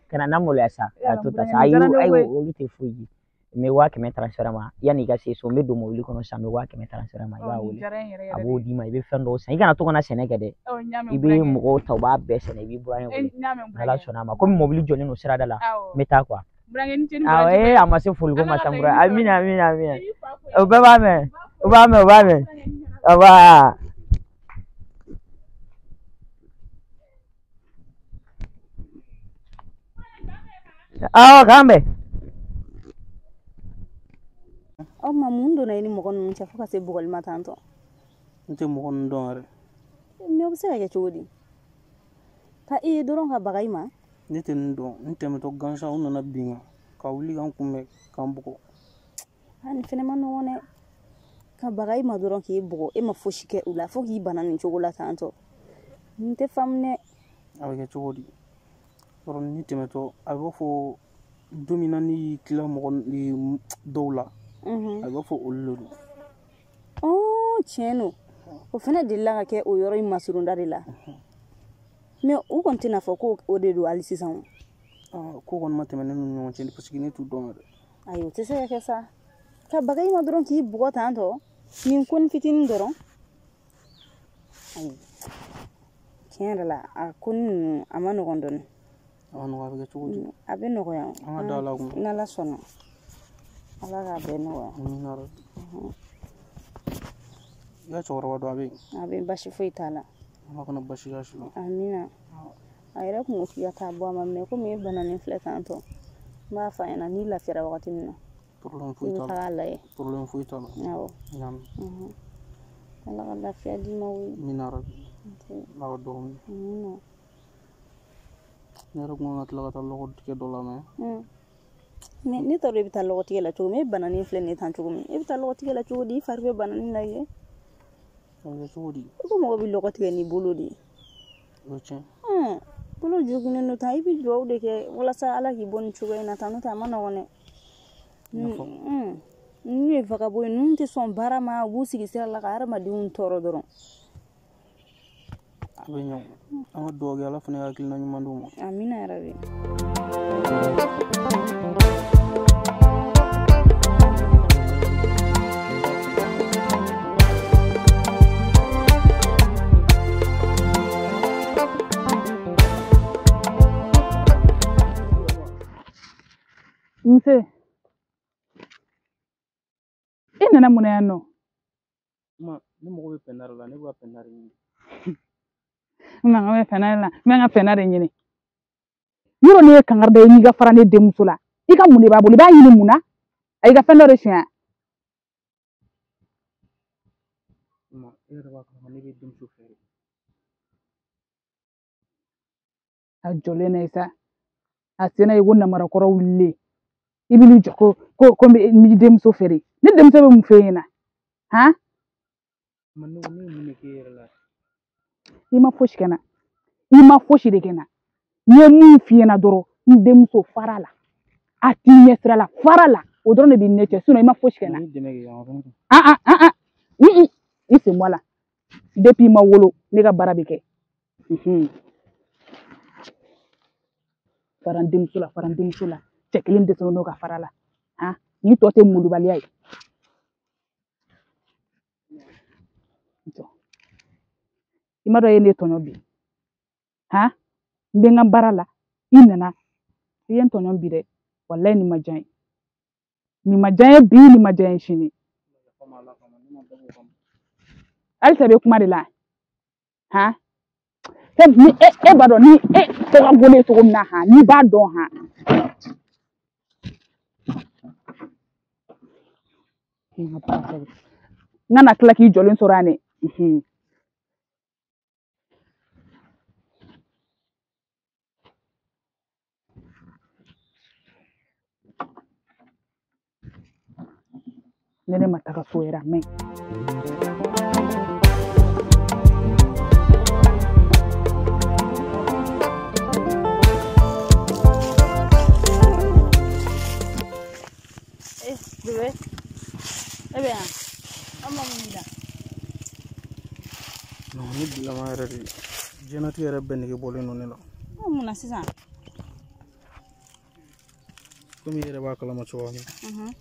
Kana na maloya sa, a to ta sa. Ayi ayi, olu tɛ foyi ye. N bɛ 100,000 transfert ma, yanni i ka se so, n bɛ don mobili kɔnɔ sisan, n bɛ 100,000 transfert ma, i b'a wele. A b'o d'i ma, i bɛ fɛn dɔw san. I kana to ka na sɛnɛ kɛ dɛ. I bɛ mɔgɔw ta, u b'a bɛɛ sɛnɛ, i b'i burankɛ wele. N'Ala sɔnna a ma, komi mobili jɔlen don sirada la, n bɛ taa quoi. Awɔ, ee, a ma se foliko ma sa, n burankɛ. Amina, amina, amina. O bɛɛ b'a mɛn, o b'a mɛn, o b'a mɛn. Aba. Awɔ, k'an bɛn. Aw ma mun donna i ni mɔgɔ ninnu cɛ fo ka se bugɔli ma tan tɔ? N tɛ mɔgɔ ninnu dɔn yɛrɛ. Mais o bɛ se ka kɛ cogo di? Ka i ye dɔrɔn ka baga i ma? Ne tɛ ninnu dɔn, n tɛmɛtɔ gansan u nana bin n kan, ka wuli ka n kunbɛn ka n bugɔ. Aa, nin fɛnɛ ma nɔgɔn dɛ. Ka baga i ma dɔrɔn k'i bugɔ, e ma fosi kɛ u la fo k'i bana nin cogo la tan tɔ. Nin tɛ faamu dɛ. A bɛ kɛ cogo di? Yɔrɔ ni tɛmɛtɔ a b'a fɔ don min na ne y'i tila mɔgɔ dɔw la. A b'a fɔ olu de don. Tiɲɛ don. O fana delila ka kɛ o yɔrɔ in masurunda de la. Mais u kɔni tɛna fɔ ko o de don hali sisan. Ko kɔni ma tɛmɛ ne n'u ɲɔgɔn cɛ parce que ne t'u dɔn yɛrɛ. Ayi, o tɛ se ka kɛ sa. Ka baga i ma dɔrɔn k'i bugɔ tan tɔ, nin ko ni fitinin dɔrɔn. Ayi, tiɲɛ yɛrɛ la, a ko ninnu a ma nɔgɔn dɔɔnin. A ma nɔgɔn, a bɛ kɛ cogo di? A bɛ nɔgɔya. An ka da la kun. N'Ala sɔnna. Ala k'a bɛɛ nɔgɔya. Amina rabi. I ka cɛkɔrɔba dɔ a bɛ yen? A bɛ yen, basi foyi t'a la. Ala kana basi k'a si la. Amina. A yɛrɛ kun ko k'i ka taa bɔ a ma mɛ komi e bananen filɛ tantɔ n b'a f'a ɲɛna n'i lafiyara wagati min na. Problème foyi I bɛ t'a la. taga a lajɛ. Problème foyi t'a la. Awɔ. N y'a mɛn. Ala ka lafiya d'i ma koyi. Amina rabi. Ala ka dugawu minɛ. Amina. Ne yɛrɛ kun kan ka tila ka taa lɔgɔ tigɛ dɔ la mɛ. Mɛ ne t'a dɔn e bɛ taa lɔgɔtigɛ la cogo min, e bananen filɛ nin ye tan cogo min, e bɛ taa lɔgɔtigɛ la cogo di? I fari bɛ bananin la yen. A bɛ kɛ cogo di? I ko mɔgɔ bɛ lɔgɔ tigɛ n'i bolo de ye. O ye tiɲɛ. Bolo joginnen don tan, i bɛ dugawu de kɛ walasa Ala k'i bɔ nin cogoya in na tan, n'o tɛ a ma nɔgɔn dɛ. Ninnu ye vagabond ye, ninnu tɛ sɔn baara ma, u b'u sigi sira la ka hadamadenw tɔɔrɔ dɔrɔn. A bɛ ɲɛ o. An ka dugawu kɛ Ala fana ka hakilina ɲuman d'u ma. Amina yarabi. Nse, i nana mun na yan nɔ? Ma, ne mago bɛ pɛnda de la, ne bɛ ka pɛnda de ɲini. N bɛ pɛnda de la, n bɛ n ka pɛnda de ɲini. Yɔrɔ ne ye kangari da ye n'i ka fara ne denmuso la, i ka mun de b'a bolo? I b'a ɲini mun na? A y'i ka fɛn dɔ de suɲɛ. Ma, e yɛrɛ b'a kalama ne bɛ denmuso fɛ de. A jɔlen na ye sa, a sen na ye ko namarakɔrɔ wulilen. I bɛ n'i jɔ ko ko ko n b'i denmuso feere. Ne denmuso bɛ mun f'e ɲɛna? Han? Ma, ne ye mun de k'e yɛrɛ la? I ma fosi kɛ n na. I ma fosi de kɛ n na. N ye mun f'i ɲɛna dɔrɔn, n denmuso fara la. A t'i ɲɛ sira la, fara la. O dɔrɔn de b'i ni ne cɛ, sinon i ma fosi kɛ n na. Ah ah ah ah. I sen bɔ a la. Depuis i ma wolo, ne ka baara bɛ kɛ. Fara n denmuso la, fara n denmuso la. Cɛ kelen dɛsɛlen don ka fara la. Han? Ni tɔ tɛ molobaliya ye. I ma dɔn e ye ne tɔɲɔ bi. Han? N bɛ n ka baara la, i nana. I ye n tɔɲɔ bi dɛ. Walayi nin ma diya n ye. Nin ma diya n ye bi, nin ma diya n ye sini. Halisa i bɛ kuma de la. Han? Fɛn ni e b'a dɔn ni e tɔgɔ ka go ne ye cogo min na han, n'i b'a dɔn han. N kana tila k'i jɔlen sɔrɔ yan dɛ. Ne ma taga so yɛrɛ a man ɲi. Bébé, e bɛ yan? An ma mun da? Non, ne bilama yɛrɛ de, diɲɛlatigɛ yɛrɛ bɛɛ nege bɔlen don ne la. Mun na sisan? Komi i yɛrɛ b'a kalama cogoya min na.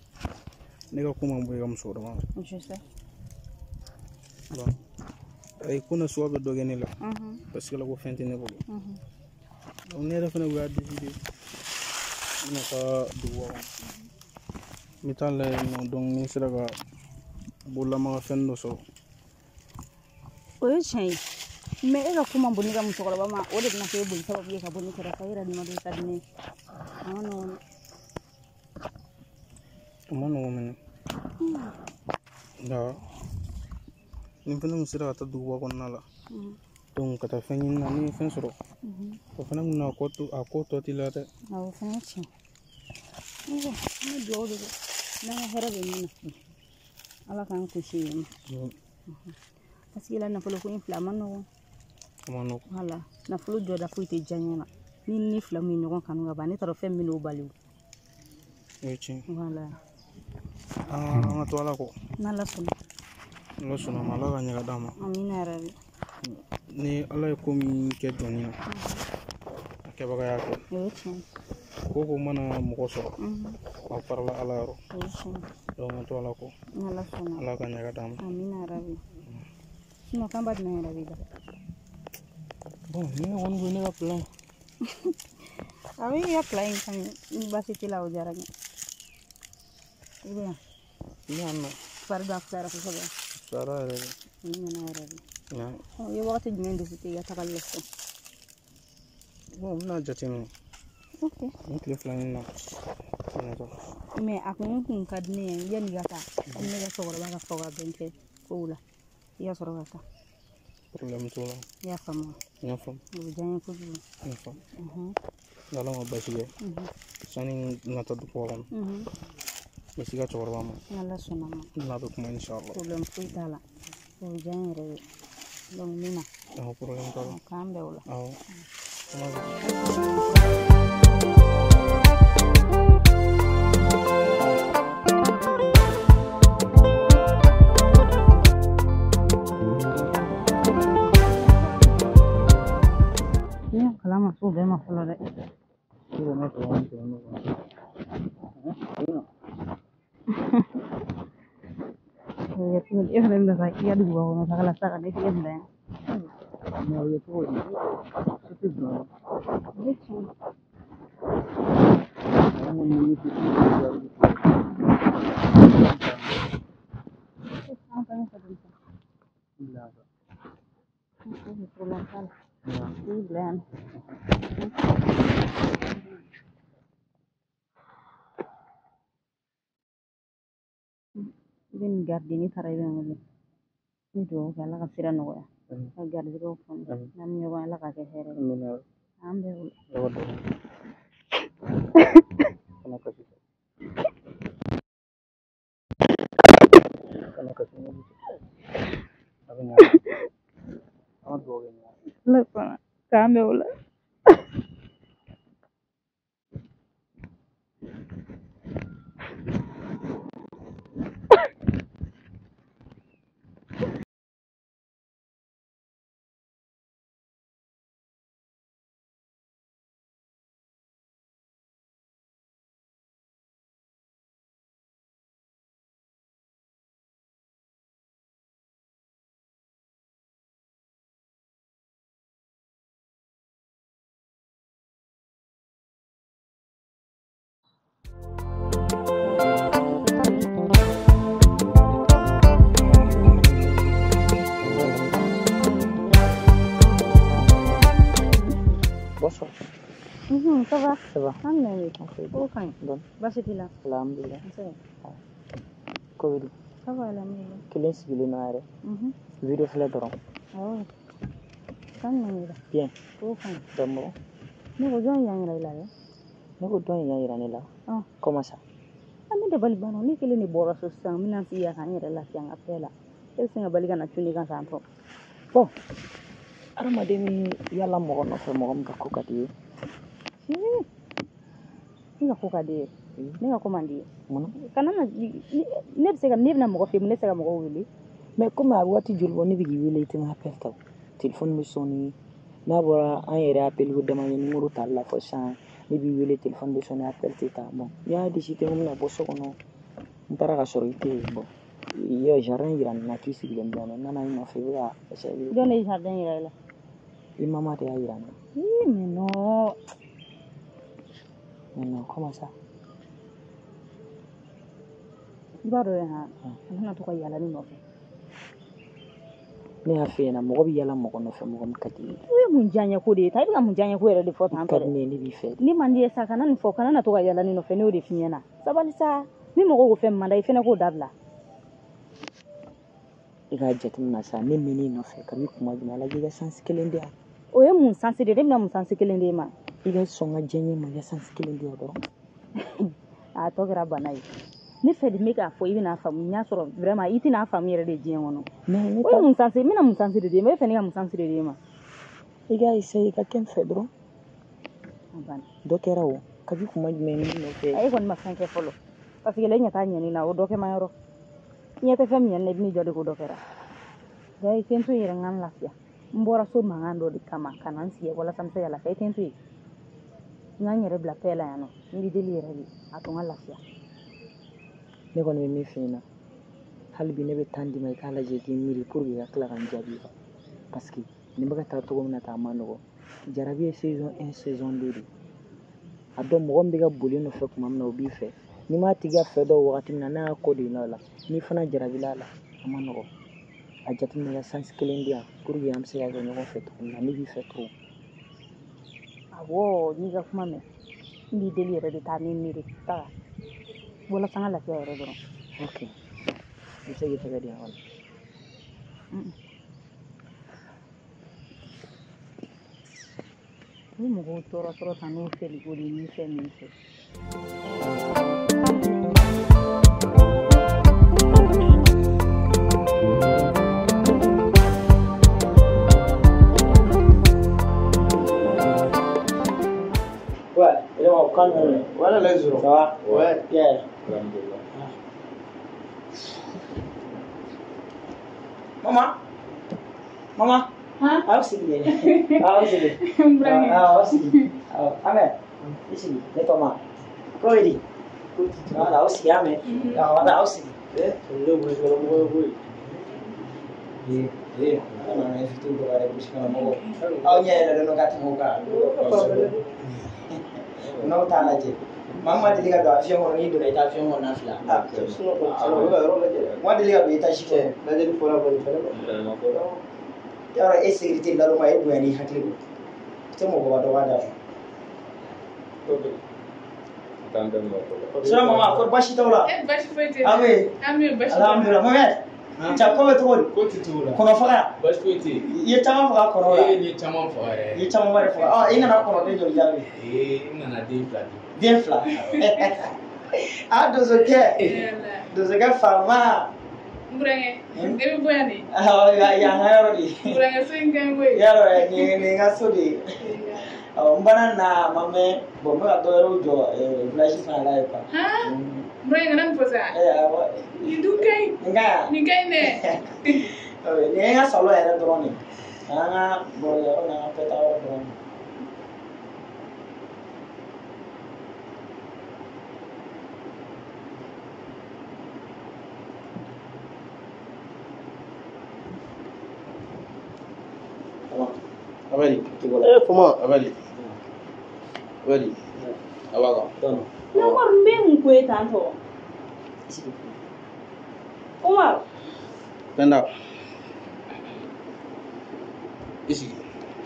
Ne ka ko man bon i ka musokɔrɔba ma. Je sais. Bon, a ye ko nasuguya bɛ dɔ kɛ ne la. Parce que la ko fɛn tɛ ne bolo. Donc ne yɛrɛ fana y'a décidé n bɛna taa duguba kɔnɔ. N bɛ taa lajɛ yen nɔ, donc ni n sera ka bololamaga fɛn dɔ sɔrɔ. O ye tiɲɛ ye. Mais e ka ko man bon ne ka musokɔrɔba ma, o de bɛna kɛ e boli sababu ye ka bɔ ne kɛrɛfɛ. E yɛrɛ dun ma dɔn i ka di ne ye. A ma nɔgɔn dɛ. A ma nɔgɔn mɛnɛ. Nka ni fɛnɛ kun sera ka taa duguba kɔnɔna la, donc ka taa fɛn ɲini na, ni ye fɛn sɔrɔ, o fɛnɛ kun na a ko tɔ t'i la dɛ. Awɔ, o fɛnɛ ye tiɲɛ. An bɛ dugawu de kɛ n'an ka hɛrɛ bɛ min na, Ala k'an kunsi yen ma. Parce que la nafolo ko in filɛ, a ma nɔgɔn. A ma nɔgɔn. Wala, nafolo jɔda foyi tɛ diya ɲɛ na. Ni fila min ye ɲɔgɔn kanu ka ban, ne t'a dɔn fɛn min n'o bali o. O ye tiɲɛ. Wala. An ka to Ala kɔ. N'Ala sɔnna. N'Ala sɔnna ma, Ala ka ɲɛ ka d'an ma. Amina yarabi. Ni Ala ye ko min kɛ jɔnni na, a kɛbaga y'a kɛ. O ye tiɲɛ ye. Ko mana mɔgɔ sɔrɔ, a farala Ala yɔrɔ. O ye tiɲɛ ye. Donc an to Ala kɔ. N'Ala sɔnna. Ala ka ɲɛ ka d'an ma. Amina yarabi. Sinon kan ba jumɛn yɛrɛ b'i la? Bon, ni ne kɔni ko ne ka plan. A bɛ i ka plan in ka ɲi, ni baasi t'i la o diyara n ye. I bɛ yan. N bɛ yan nɔ. Fari b'a fisayara kosɛbɛ. Fisayara yɛrɛ de. Ni ɲɛna yɛrɛ de. I ye wagati jumɛn de i ka tagali la sisan? Bon, n bɛna jateminɛ. Ok. Nin tile 2 in na. Mais a kun ka di ne ye yanni i ka taa. Ne ka cɛkɔrɔba ka fɔ ka bɛn kɛ kow la. I ka sɔrɔ ka taa. Problème t'o la. I y'a faamu wa? N y'a faamu. O bɛ diya n ye kojugu. N y'a faamu. N'Ala ma baasi kɛ. Sani n ka taa duguba kɔnɔ. N bɛ s'i ka cɛkɔrɔba ma. N'Ala sɔnna ma. N'a bɛ kuma inshallah. Problème foyi t'a la. O bɛ diya n yɛrɛ ye. Donc n bɛ na. Awɔ, problème t'a la. K'an bɛn o la. Awɔ. Ne kalan ma s'o bɛɛ ma fɔlɔ dɛ. E fana bɛna taa i ka duguba kɔnɔ taga la sa ka ne tigɛ bila yan. I bɛ nin garidi n'i taara i bɛ n wele. N bɛ dugawu kɛ Ala ka sira nɔgɔya. Ka garijɛgɛw faamu. N'an bɛ ɲɔgɔn ye Ala k'a kɛ hɛrɛ ye. An bɛɛ wele. Ala sɔnna k'an bɛn o la. Bonsoir. Ça va? Ça va. Oh, fine. Bon. Baasi t'i la? Alhamdulillah. Ko bɛ di? Ça va, alhamdulillah. Kelen sigilen don yɛrɛ. Video filɛ dɔrɔn. Awɔ. Kan jumɛn b'i la? Bien. Oh, fine. Dɔn. Ne ko jɔn y'an yira i la dɛ? Ne ko dɔn y'an yira ne la. Comment ça? Ne dabali banna, ne kelen de bɔra so sisan, n bɛna n sigi yan ka n yɛrɛ lafiya n ka fɛn la. E bɛ sin ka bali ka na cun ne kan tan tɔ. Bon, hadamaden bɛ yala mɔgɔ nɔfɛ mɔgɔ min ka ko ka di ye. Ne ka ko ka di ye. Ne ka ko man di ye. Mun na? Kana na ne bɛ se ka ne bɛna mɔgɔ fɛ yen, ne tɛ se ka mɔgɔw wele. Mais komi a waati joli bɔ ne bɛ k'i wele i tɛ n ka appel ta o. Téléphone bɛ sonner n'a bɔra an yɛrɛ appel ko dama ye numéro tali la fɔ sisan ne b'i wele téléphone bɛ sonner appel tɛ ta. Bon, n y'a décidé n ko n bɛna bɔ so kɔnɔ n taara ka sɔrɔ i tɛ yen. Bon, i ye jardin yira n na k'i sigilen bɛ yan nɔ, n nana i nɔfɛ i bɛ ka essayer. Jɔn de ye jardin yira i la? I mama de y'a yira n na. Ii, mais non. Mais non, comment ça? I b'a dɔn han, a nana to ka yaala ne nɔfɛ. Ne y'a f'i ɲɛna mɔgɔ bɛ yaala mɔgɔ nɔfɛ mɔgɔ min ka di i ye. O ye mun diyaɲɛ ko de ye tan? I bɛ ka mun diyaɲɛ ko yɛrɛ de fɔ tan tɔ dɛ? I ka di ne ye, ne b'i fɛ. Ne man di ye sa, kana nin fɔ, kana na to ka yaala ne nɔfɛ, ne y'o de f'i ɲɛna. Sabali sa, ni mɔgɔ ko fɛn min man d'a ye, i fɛnɛ k'o dabila. I k'a jateminɛ sa, ne mɛn'i nɔfɛ kabi kuma jumɛn, a lajɛ i ka sansi kelen di yan. O ye mun sansi de ye? Ne bɛna mun sansi kelen d'e ma? I ka sɔn ka diya n ye ma, i ka sansi kelen di yan dɔrɔn. A tɔ kɛra bana ye. Ne fɛ de n bɛ k'a fɔ i bɛna faamu, n y'a sɔrɔ vraiment i tɛna faamu yɛrɛ de diɲɛ kɔnɔ. Mais ne O ye mun sansi? N bɛna mun sansi de d'e ma? E fɛ ne ka mun sansi de d'e ma? I k'a essayer i ka kɛ n fɛ dɔrɔn. A banna. Dɔ kɛra o, kabi kuma jumɛn ne nɔfɛ? E kɔni ma fɛn kɛ fɔlɔ. Parce que la e ɲɛ t'a ɲɛni na, o dɔ kɛ ma yɔrɔ. I ɲɛ tɛ fɛn min ɲɛni na, i bɛn'i jɔ de k'o dɔ kɛra. Ja i tɛ n to yen yɛrɛ, n ka n lafiya. N bɔra so mankan dɔ de kama ka na n sigi walasa n bɛ se ka lafiya. I tɛ n to yen. N ka n yɛrɛ bila paix la yan nɔ. N b'i deli yɛrɛ de, a to n ka lafiya. Ne kɔni bɛ min f'i ɲɛna, hali bi ne bɛ temps d'i ma i k'a lajɛ k'i miiri pour que i ka tila ka n jaabi. Parce que nin bɛ ka taa cogo min na tan a ma nɔgɔn. Jarabi ye saison 1 saison 2 de. A dɔn mɔgɔ min bɛ ka boli nɔfɛ tuma min na o b'i fɛ. N'i m'a tigi ka fɛ dɔn wagati min na, n'a y'a kɔ don i la o la, n'i fana jarabila a la, a ma nɔgɔn. A jateminɛ ka chance kelen di yan pour que an bɛ se ka kɛ ɲɔgɔn fɛ cogo min na, ne b'i fɛ trop. Awɔ, n'i ka kuma mɛn, n b'i deli yɛrɛ de taa ni miiri taga walasa n ka lafiya yɛrɛ dɔrɔn. Ok, i bɛ se k'i tɛgɛ di yan wala. Ni mɔgɔw tɔɔrɔ tɔɔrɔ tan n'o fɛliko de ni fɛn min fɛ. Ouais, calme. Voilà les euros. Ça va? Ouais. Yeah. Maman? Maman? Hein? Aw sigi. Aw sigi. Aw sigi. Aw, Ahmed. I sigi. Ne tɔgɔma. Ko bɛ di? Voilà, aw sigi Ahmed. Voilà, aw sigi. Eh, ne brousse kɔnɔ mɔgɔ ye koyi. Eh, ala n'an ka invité dɔgɔyara brousse kɔnɔ mɔgɔw. Aw ɲɛ yɛlɛlen don ka tɛmɛ o kan. N'aw t'a lajɛ. Maa min ma deli ka don avion kɔnɔ, n'i donna i tɛ avion kɔnɔna fila. Ah, sinon kɔni tiɲɛna o bɛ ka yɔrɔ lajɛ dɛ. Ma deli ka don étage kɔnɔ. Lajɛli fɔra kɔni fɛnɛ ma. Yɔrɔ e sécurité laloma e bonya n'i hakili don. I tɛ mɔgɔba dɔgɔya da fɛ. Sinon maman, ko baasi t'aw la? Eh, baasi foyi tɛ. Aw bɛ yen? An bɛ yen, baasi tɛ. Alhamdulilah. Mohamed, cɛ ko bɛ cogo di? Ko tɛ cogo la. Kɔnɔ faga? Baasi foyi tɛ yen. I ye caman faga kɔnɔw la? Ee, n ye caman faga yɛrɛ. I ye camanba de faga. Ɔ, i nana kɔnɔden joli jaabi? Ee, n nana den 2 di. Den 2. A donsokɛ. Donsokɛ faama. N burankɛ, e bɛ bɔ yan de? Awɔ, yan ka yɔrɔ de. N burankɛ so in ka ɲi koyi. Yarɔ, nin ye n ka so de ye. Awɔ, n banna na a ma mɛn. Bon, n bɛ ka dɔ wɛrɛw jɔ village fana la yen quoi. Han? N burankɛ kana nin fɔ sa. Awɔ. Nin dun ka ɲi. Nin ka ɲi. Nin ka ɲi dɛ. Nin ye n ka salon yɛrɛ dɔrɔn de ye. An ka barokɛyɔrɔ n'an ka fɛta yɔrɔ dɔrɔn de. Abali. Eh, Fama. Abali. Abali. A b'a kan. Ne Umaru, n bɛ mun ko ye tan tɔ? Umaru. Penda. I sigi.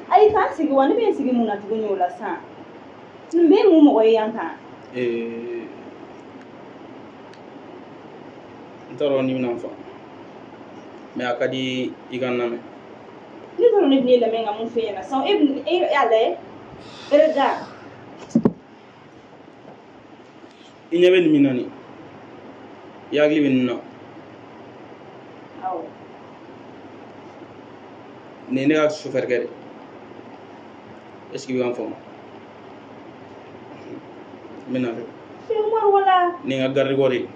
Ayi, k'an sigi wa, ne bɛ n sigi mun na tuguni o la sisan? Nin bɛ mun mɔgɔ ye yan tan? Ee, n t'a dɔn n'i bɛna n faamu. Mais a ka di i ka n lamɛn. Ne t'a dɔn ne bɛ ne lamɛn ka mun f'e ɲɛna sisan. E bɛ e y'a lajɛ. Regarde. I ɲɛ bɛ nin min na nin, i hakili bɛ nin na. Awɔ. Nin ye ne ka chauffeur kɛ de. Est ce que i bɛ ka n faamu? N bɛ na dɛ. Umaru wala. Nin ye n ka garde corps ye.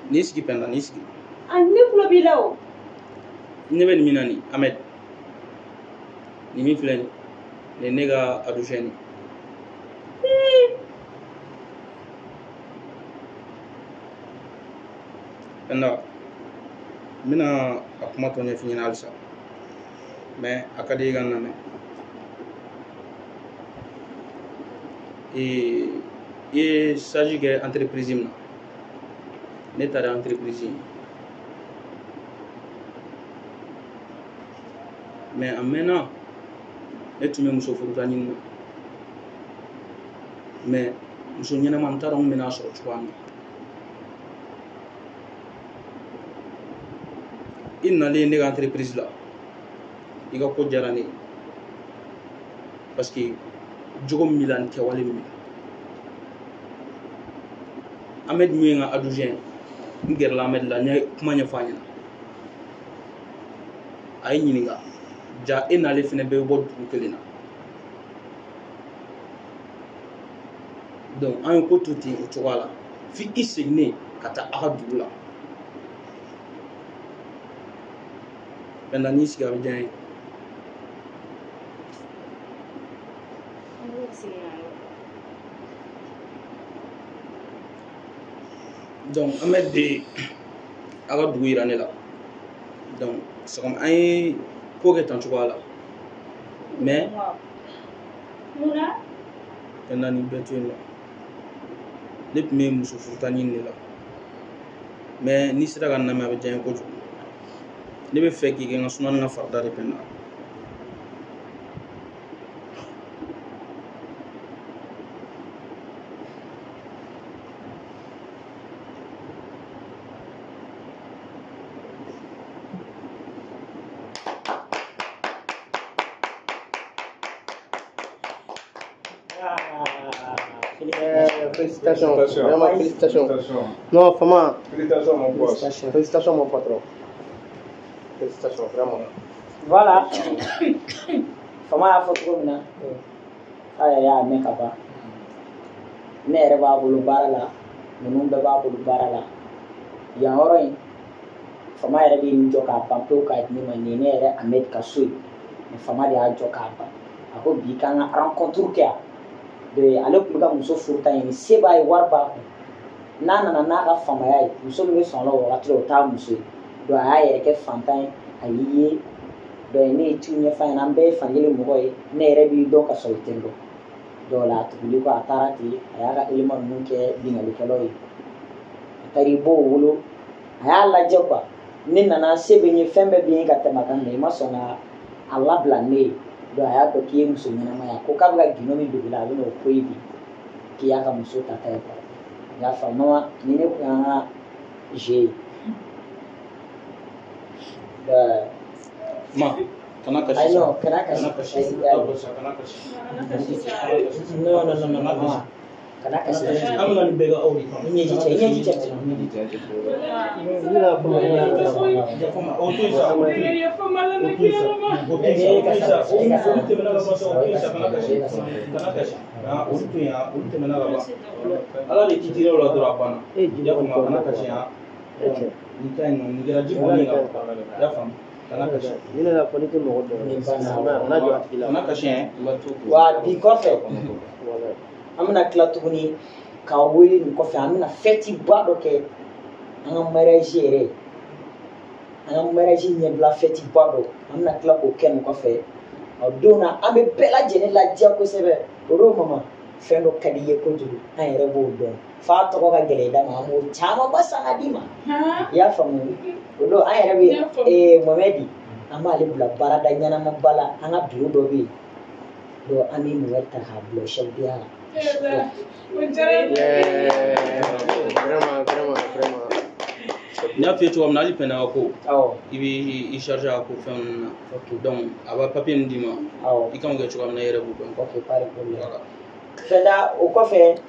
N'i sigi Penda, n'i sigi. A ne tulo b'i la o. I ɲɛ bɛ nin min na nin, Ahmed. Nin min filɛ nin, nin ye ne ka adjoint ye. Penda, n bɛna a kuma tɔ ɲɛf'i ɲɛna halisa. Mais a ka di i ka n lamɛn. Ee, i ye stage kɛ entreprise min na, ne taara entreprise in. Mais a mɛnna, ne tun bɛ muso furuta ɲini na. Mais muso ɲɛnama n t'a dɔn n bɛna sɔrɔ cogoya min na. I nalen ne ka entreprise la, i ka ko diyara ne ye. Parce que jogo min b'i la ni kɛwale min b'i la. Ahmed min ye n ka adjoint ye, n gɛrɛla Ahmed la, n ye kuma ɲɛfɔ a ɲɛna. A ye n ɲininka, ja e n'ale fɛnɛ bɛɛ bɛ bɔ dugu kelen na. Donc an ye ko to ten o cogoya la, f'i i seginnen ka taa aw ka dugu la. Penda, n'i sigi a bɛ diya n ye. Donc Ahmed de a ka dugu yira ne la. Donc sɔgɔma an ye ko kɛ tan cogoya la. Mais Munna? Penda nin bɛɛ to yen nɔ. Ne tun bɛ muso furuta ɲini de la. Mais n'i sera ka n lamɛn a bɛ diya n ye kojugu. Ne bɛ fɛ k'i kɛ n ka suma ni n ka farida de Penda. Félicitations. Vraiment, félicitations. Non, Fama. Félicitations, mon boss. Félicitations, mon patron. Félicitations, vraiment. Voilà. Fama y'a fɔ cogo min na, a yɛrɛ y'a mɛn ka ban. Ne yɛrɛ b'a bolo baara la, ninnu bɛɛ b'a bolo baara la. Yan yɔrɔ in, Fama yɛrɛ bɛ nin jɔ k'a ban pewu k'a di ne ma. Nin ye ne yɛrɛ Ahmed ka so ye. Mais Fama de y'a jɔ k'a ban. A ko bi k'an ka rencontre kɛ yan. Ale tun bɛ ka muso furu ta ɲini, se b'a ye, wari b'a kun. N'a nana n'a ka faamaya ye, muso min bɛ sɔn a la o wagati la, o t'a muso ye. Donc a y'a yɛrɛ kɛ fantan ye, a y'i ye. Donc ne ye ci ɲɛf'a ɲɛna, an bɛɛ ye fankelen mɔgɔ ye, ne yɛrɛ b'i dɔn ka sɔrɔ i tɛ n dɔn. Donc la a tuguli kɔ, a taara ten, a y'a ka élément ninnu kɛ binkannikɛlaw ye. A taara i b'o wolo, a y'a lajɛ quoi. Ne nana, se bɛ n ye, fɛn bɛɛ bɛ n ye ka tɛmɛ a kan, mais i ma sɔn ka a labila ne ye. Donc a y'a dɔn k'i ye muso ɲɛnama ye. A ko k'a bɛ ka gindo min dogo i la, a bɛ n'o ko ye bi k'i y'a ka muso ta ta ye quoi. I y'a faamu mama, ni ne kun y'an ka jeu ye. Ma, kana kasi. Ayi non, kana kasi. Kana kasi. Kana kasi. Non non non mama. Kana kasi. An bɛna nin bɛɛ kɛ aw de kama. I ɲɛji cɛ, i ɲɛji cɛ. O to yen sa, o to yen. O to yen sa, o to yen sa, olu tɛmɛna ka ban sa, o to yen sa, kana kasi. Kana kasi. Olu to yen, olu tɛmɛna ka ban. Ala de kitira o la dɔrɔn a banna. I y'a faamu, kana kasi han. Nin ka ɲi nɔ, nin kɛra ji bɔnnen kan. I y'a faamu. Kana kasi. Ni ne y'a fɔ ne tɛ mɔgɔ dɔn. Kana jɔ a tigi la. Kana kasi hein. Wa bi kɔfɛ, an bɛna tila tuguni k'a wele nin kɔfɛ, an bɛna fête ba dɔ kɛ an ka mariage yɛrɛ, an ka mariage ɲɛbila fête ba dɔ, an bɛna tila k'o kɛ nin kɔfɛ. O don na an bɛ bɛɛ lajɛlen ladiya kosɛbɛ. O don mama, fɛn dɔ ka di i ye kojugu, an yɛrɛ b'o dɔn. F'a tɔgɔ ka gɛlɛn i da ma, an b'o camanba san ka d'i ma. I y'a faamu? O don an yɛrɛ bɛ Mohamɛdi, an b'ale bila baarada ɲɛnamaba la, an ka bureau dɔ bɛ yen. Donc an bɛ Mohamɛdi ta k'a bila chef d'ya la. Vraiment, vraiment, vraiment. N y'a f'i ye cogoya min na, hali Penda ka ko, i b'i chargé a ko fɛn ninnu na. Donc a b'a papier min d'i ma, i kan k'o kɛ cogoya min na, i yɛrɛ b'o dɔn. Ok, pas de problème. Penda, o kɔfɛ,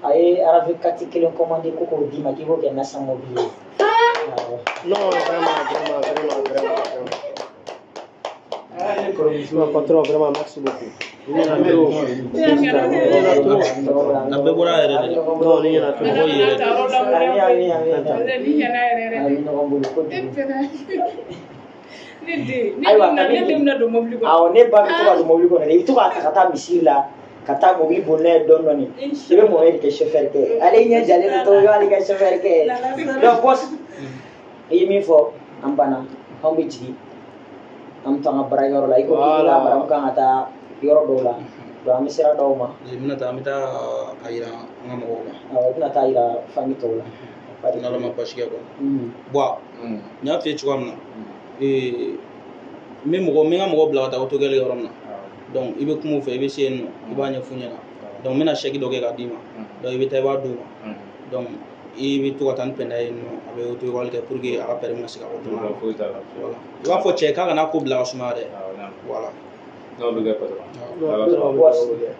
a ye RAV4 kelen commandé ko k'o d'i ma, k'i b'o kɛ nasɔngɔ bi ye. Non, vraiment, vraiment, vraiment, vraiment, vraiment. Non, patron, vraiment, merci beaucoup. A bɛɛ bɔra a yɛrɛ de la. Non, ni ɲɛna trop. Mɔgɔ yɛrɛ de. Ayiwa, awɔ, ne ba bɛ to ka don mobili kɔnɔ dɛ, i bɛ to k'a ta ka taa misiri la, ka taa mobili boli n'a ye dɔɔni dɔɔni. I bɛ Mohamɛdi kɛ chauffeur kɛ. Ale ɲɛ jalen don tɔgɔ, i b'ale kɛ chauffeur kɛ. Donc boss, i ye min fɔ, an banna, anw bɛ jigin, an bɛ taa an ka baarakɛyɔrɔ la. I ko k'i ka maramu kan ka taa yɔrɔ dɔw la, donc an bɛ sira d'aw ma. N bɛna taa, an bɛ taa a yira an ka mɔgɔw la. Awɔ, i bɛna taa yira famille tɔw la. N'Ala ma baasi kɛ kɔni. Bon, n y'a f'i ye cogoya min na, n bɛ mɔgɔ, n bɛ n ka mɔgɔ bila ka taa auto-gɛlɛ yɔrɔ min na. Donc i bɛ kuma u fɛ, i bɛ se yen nɔ, i b'a ɲɛf'u ɲɛna. Donc n bɛna chèque dɔ kɛ k'a d'i ma. Donc i bɛ taa i b'a d'u ma. Donc i bɛ to ka taa ni Penda ye nɔ, a bɛ auto-école kɛ pour que a ka permis ka se ka bɔ joona. Voilà. I b'a fɔ cɛ k'a kana ko bila ka sumaya dɛ. Voilà. Non, bɛ kɛ patron.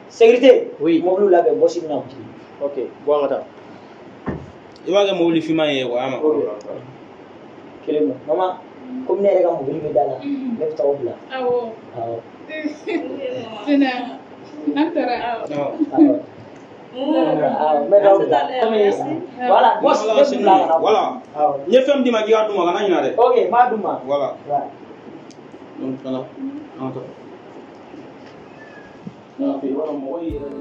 Sécurité. Oui. Mobili labɛn, boss bɛna jigin. Ok, bɔ an ka taa. I b'a kɛ mobili finman ye quoi, a ma. Kelen don. Mama, komi ne yɛrɛ ka mobili bɛ da la, ne bɛ taa o bila. Awɔ. Awɔ. Sina, an taara. Awɔ. Awɔ, n bɛ taa o bila. Komi voilà, boss, ne bɛ bila ka na. Voilà. N ye fɛn min d'i ma k'i k'a d'u ma, kana ɲinɛ dɛ. Ok, n b'a d'u ma. Voilà. Donc voilà, an ka taa. I b'a dɔn mɔgɔ y'i yɛrɛ de.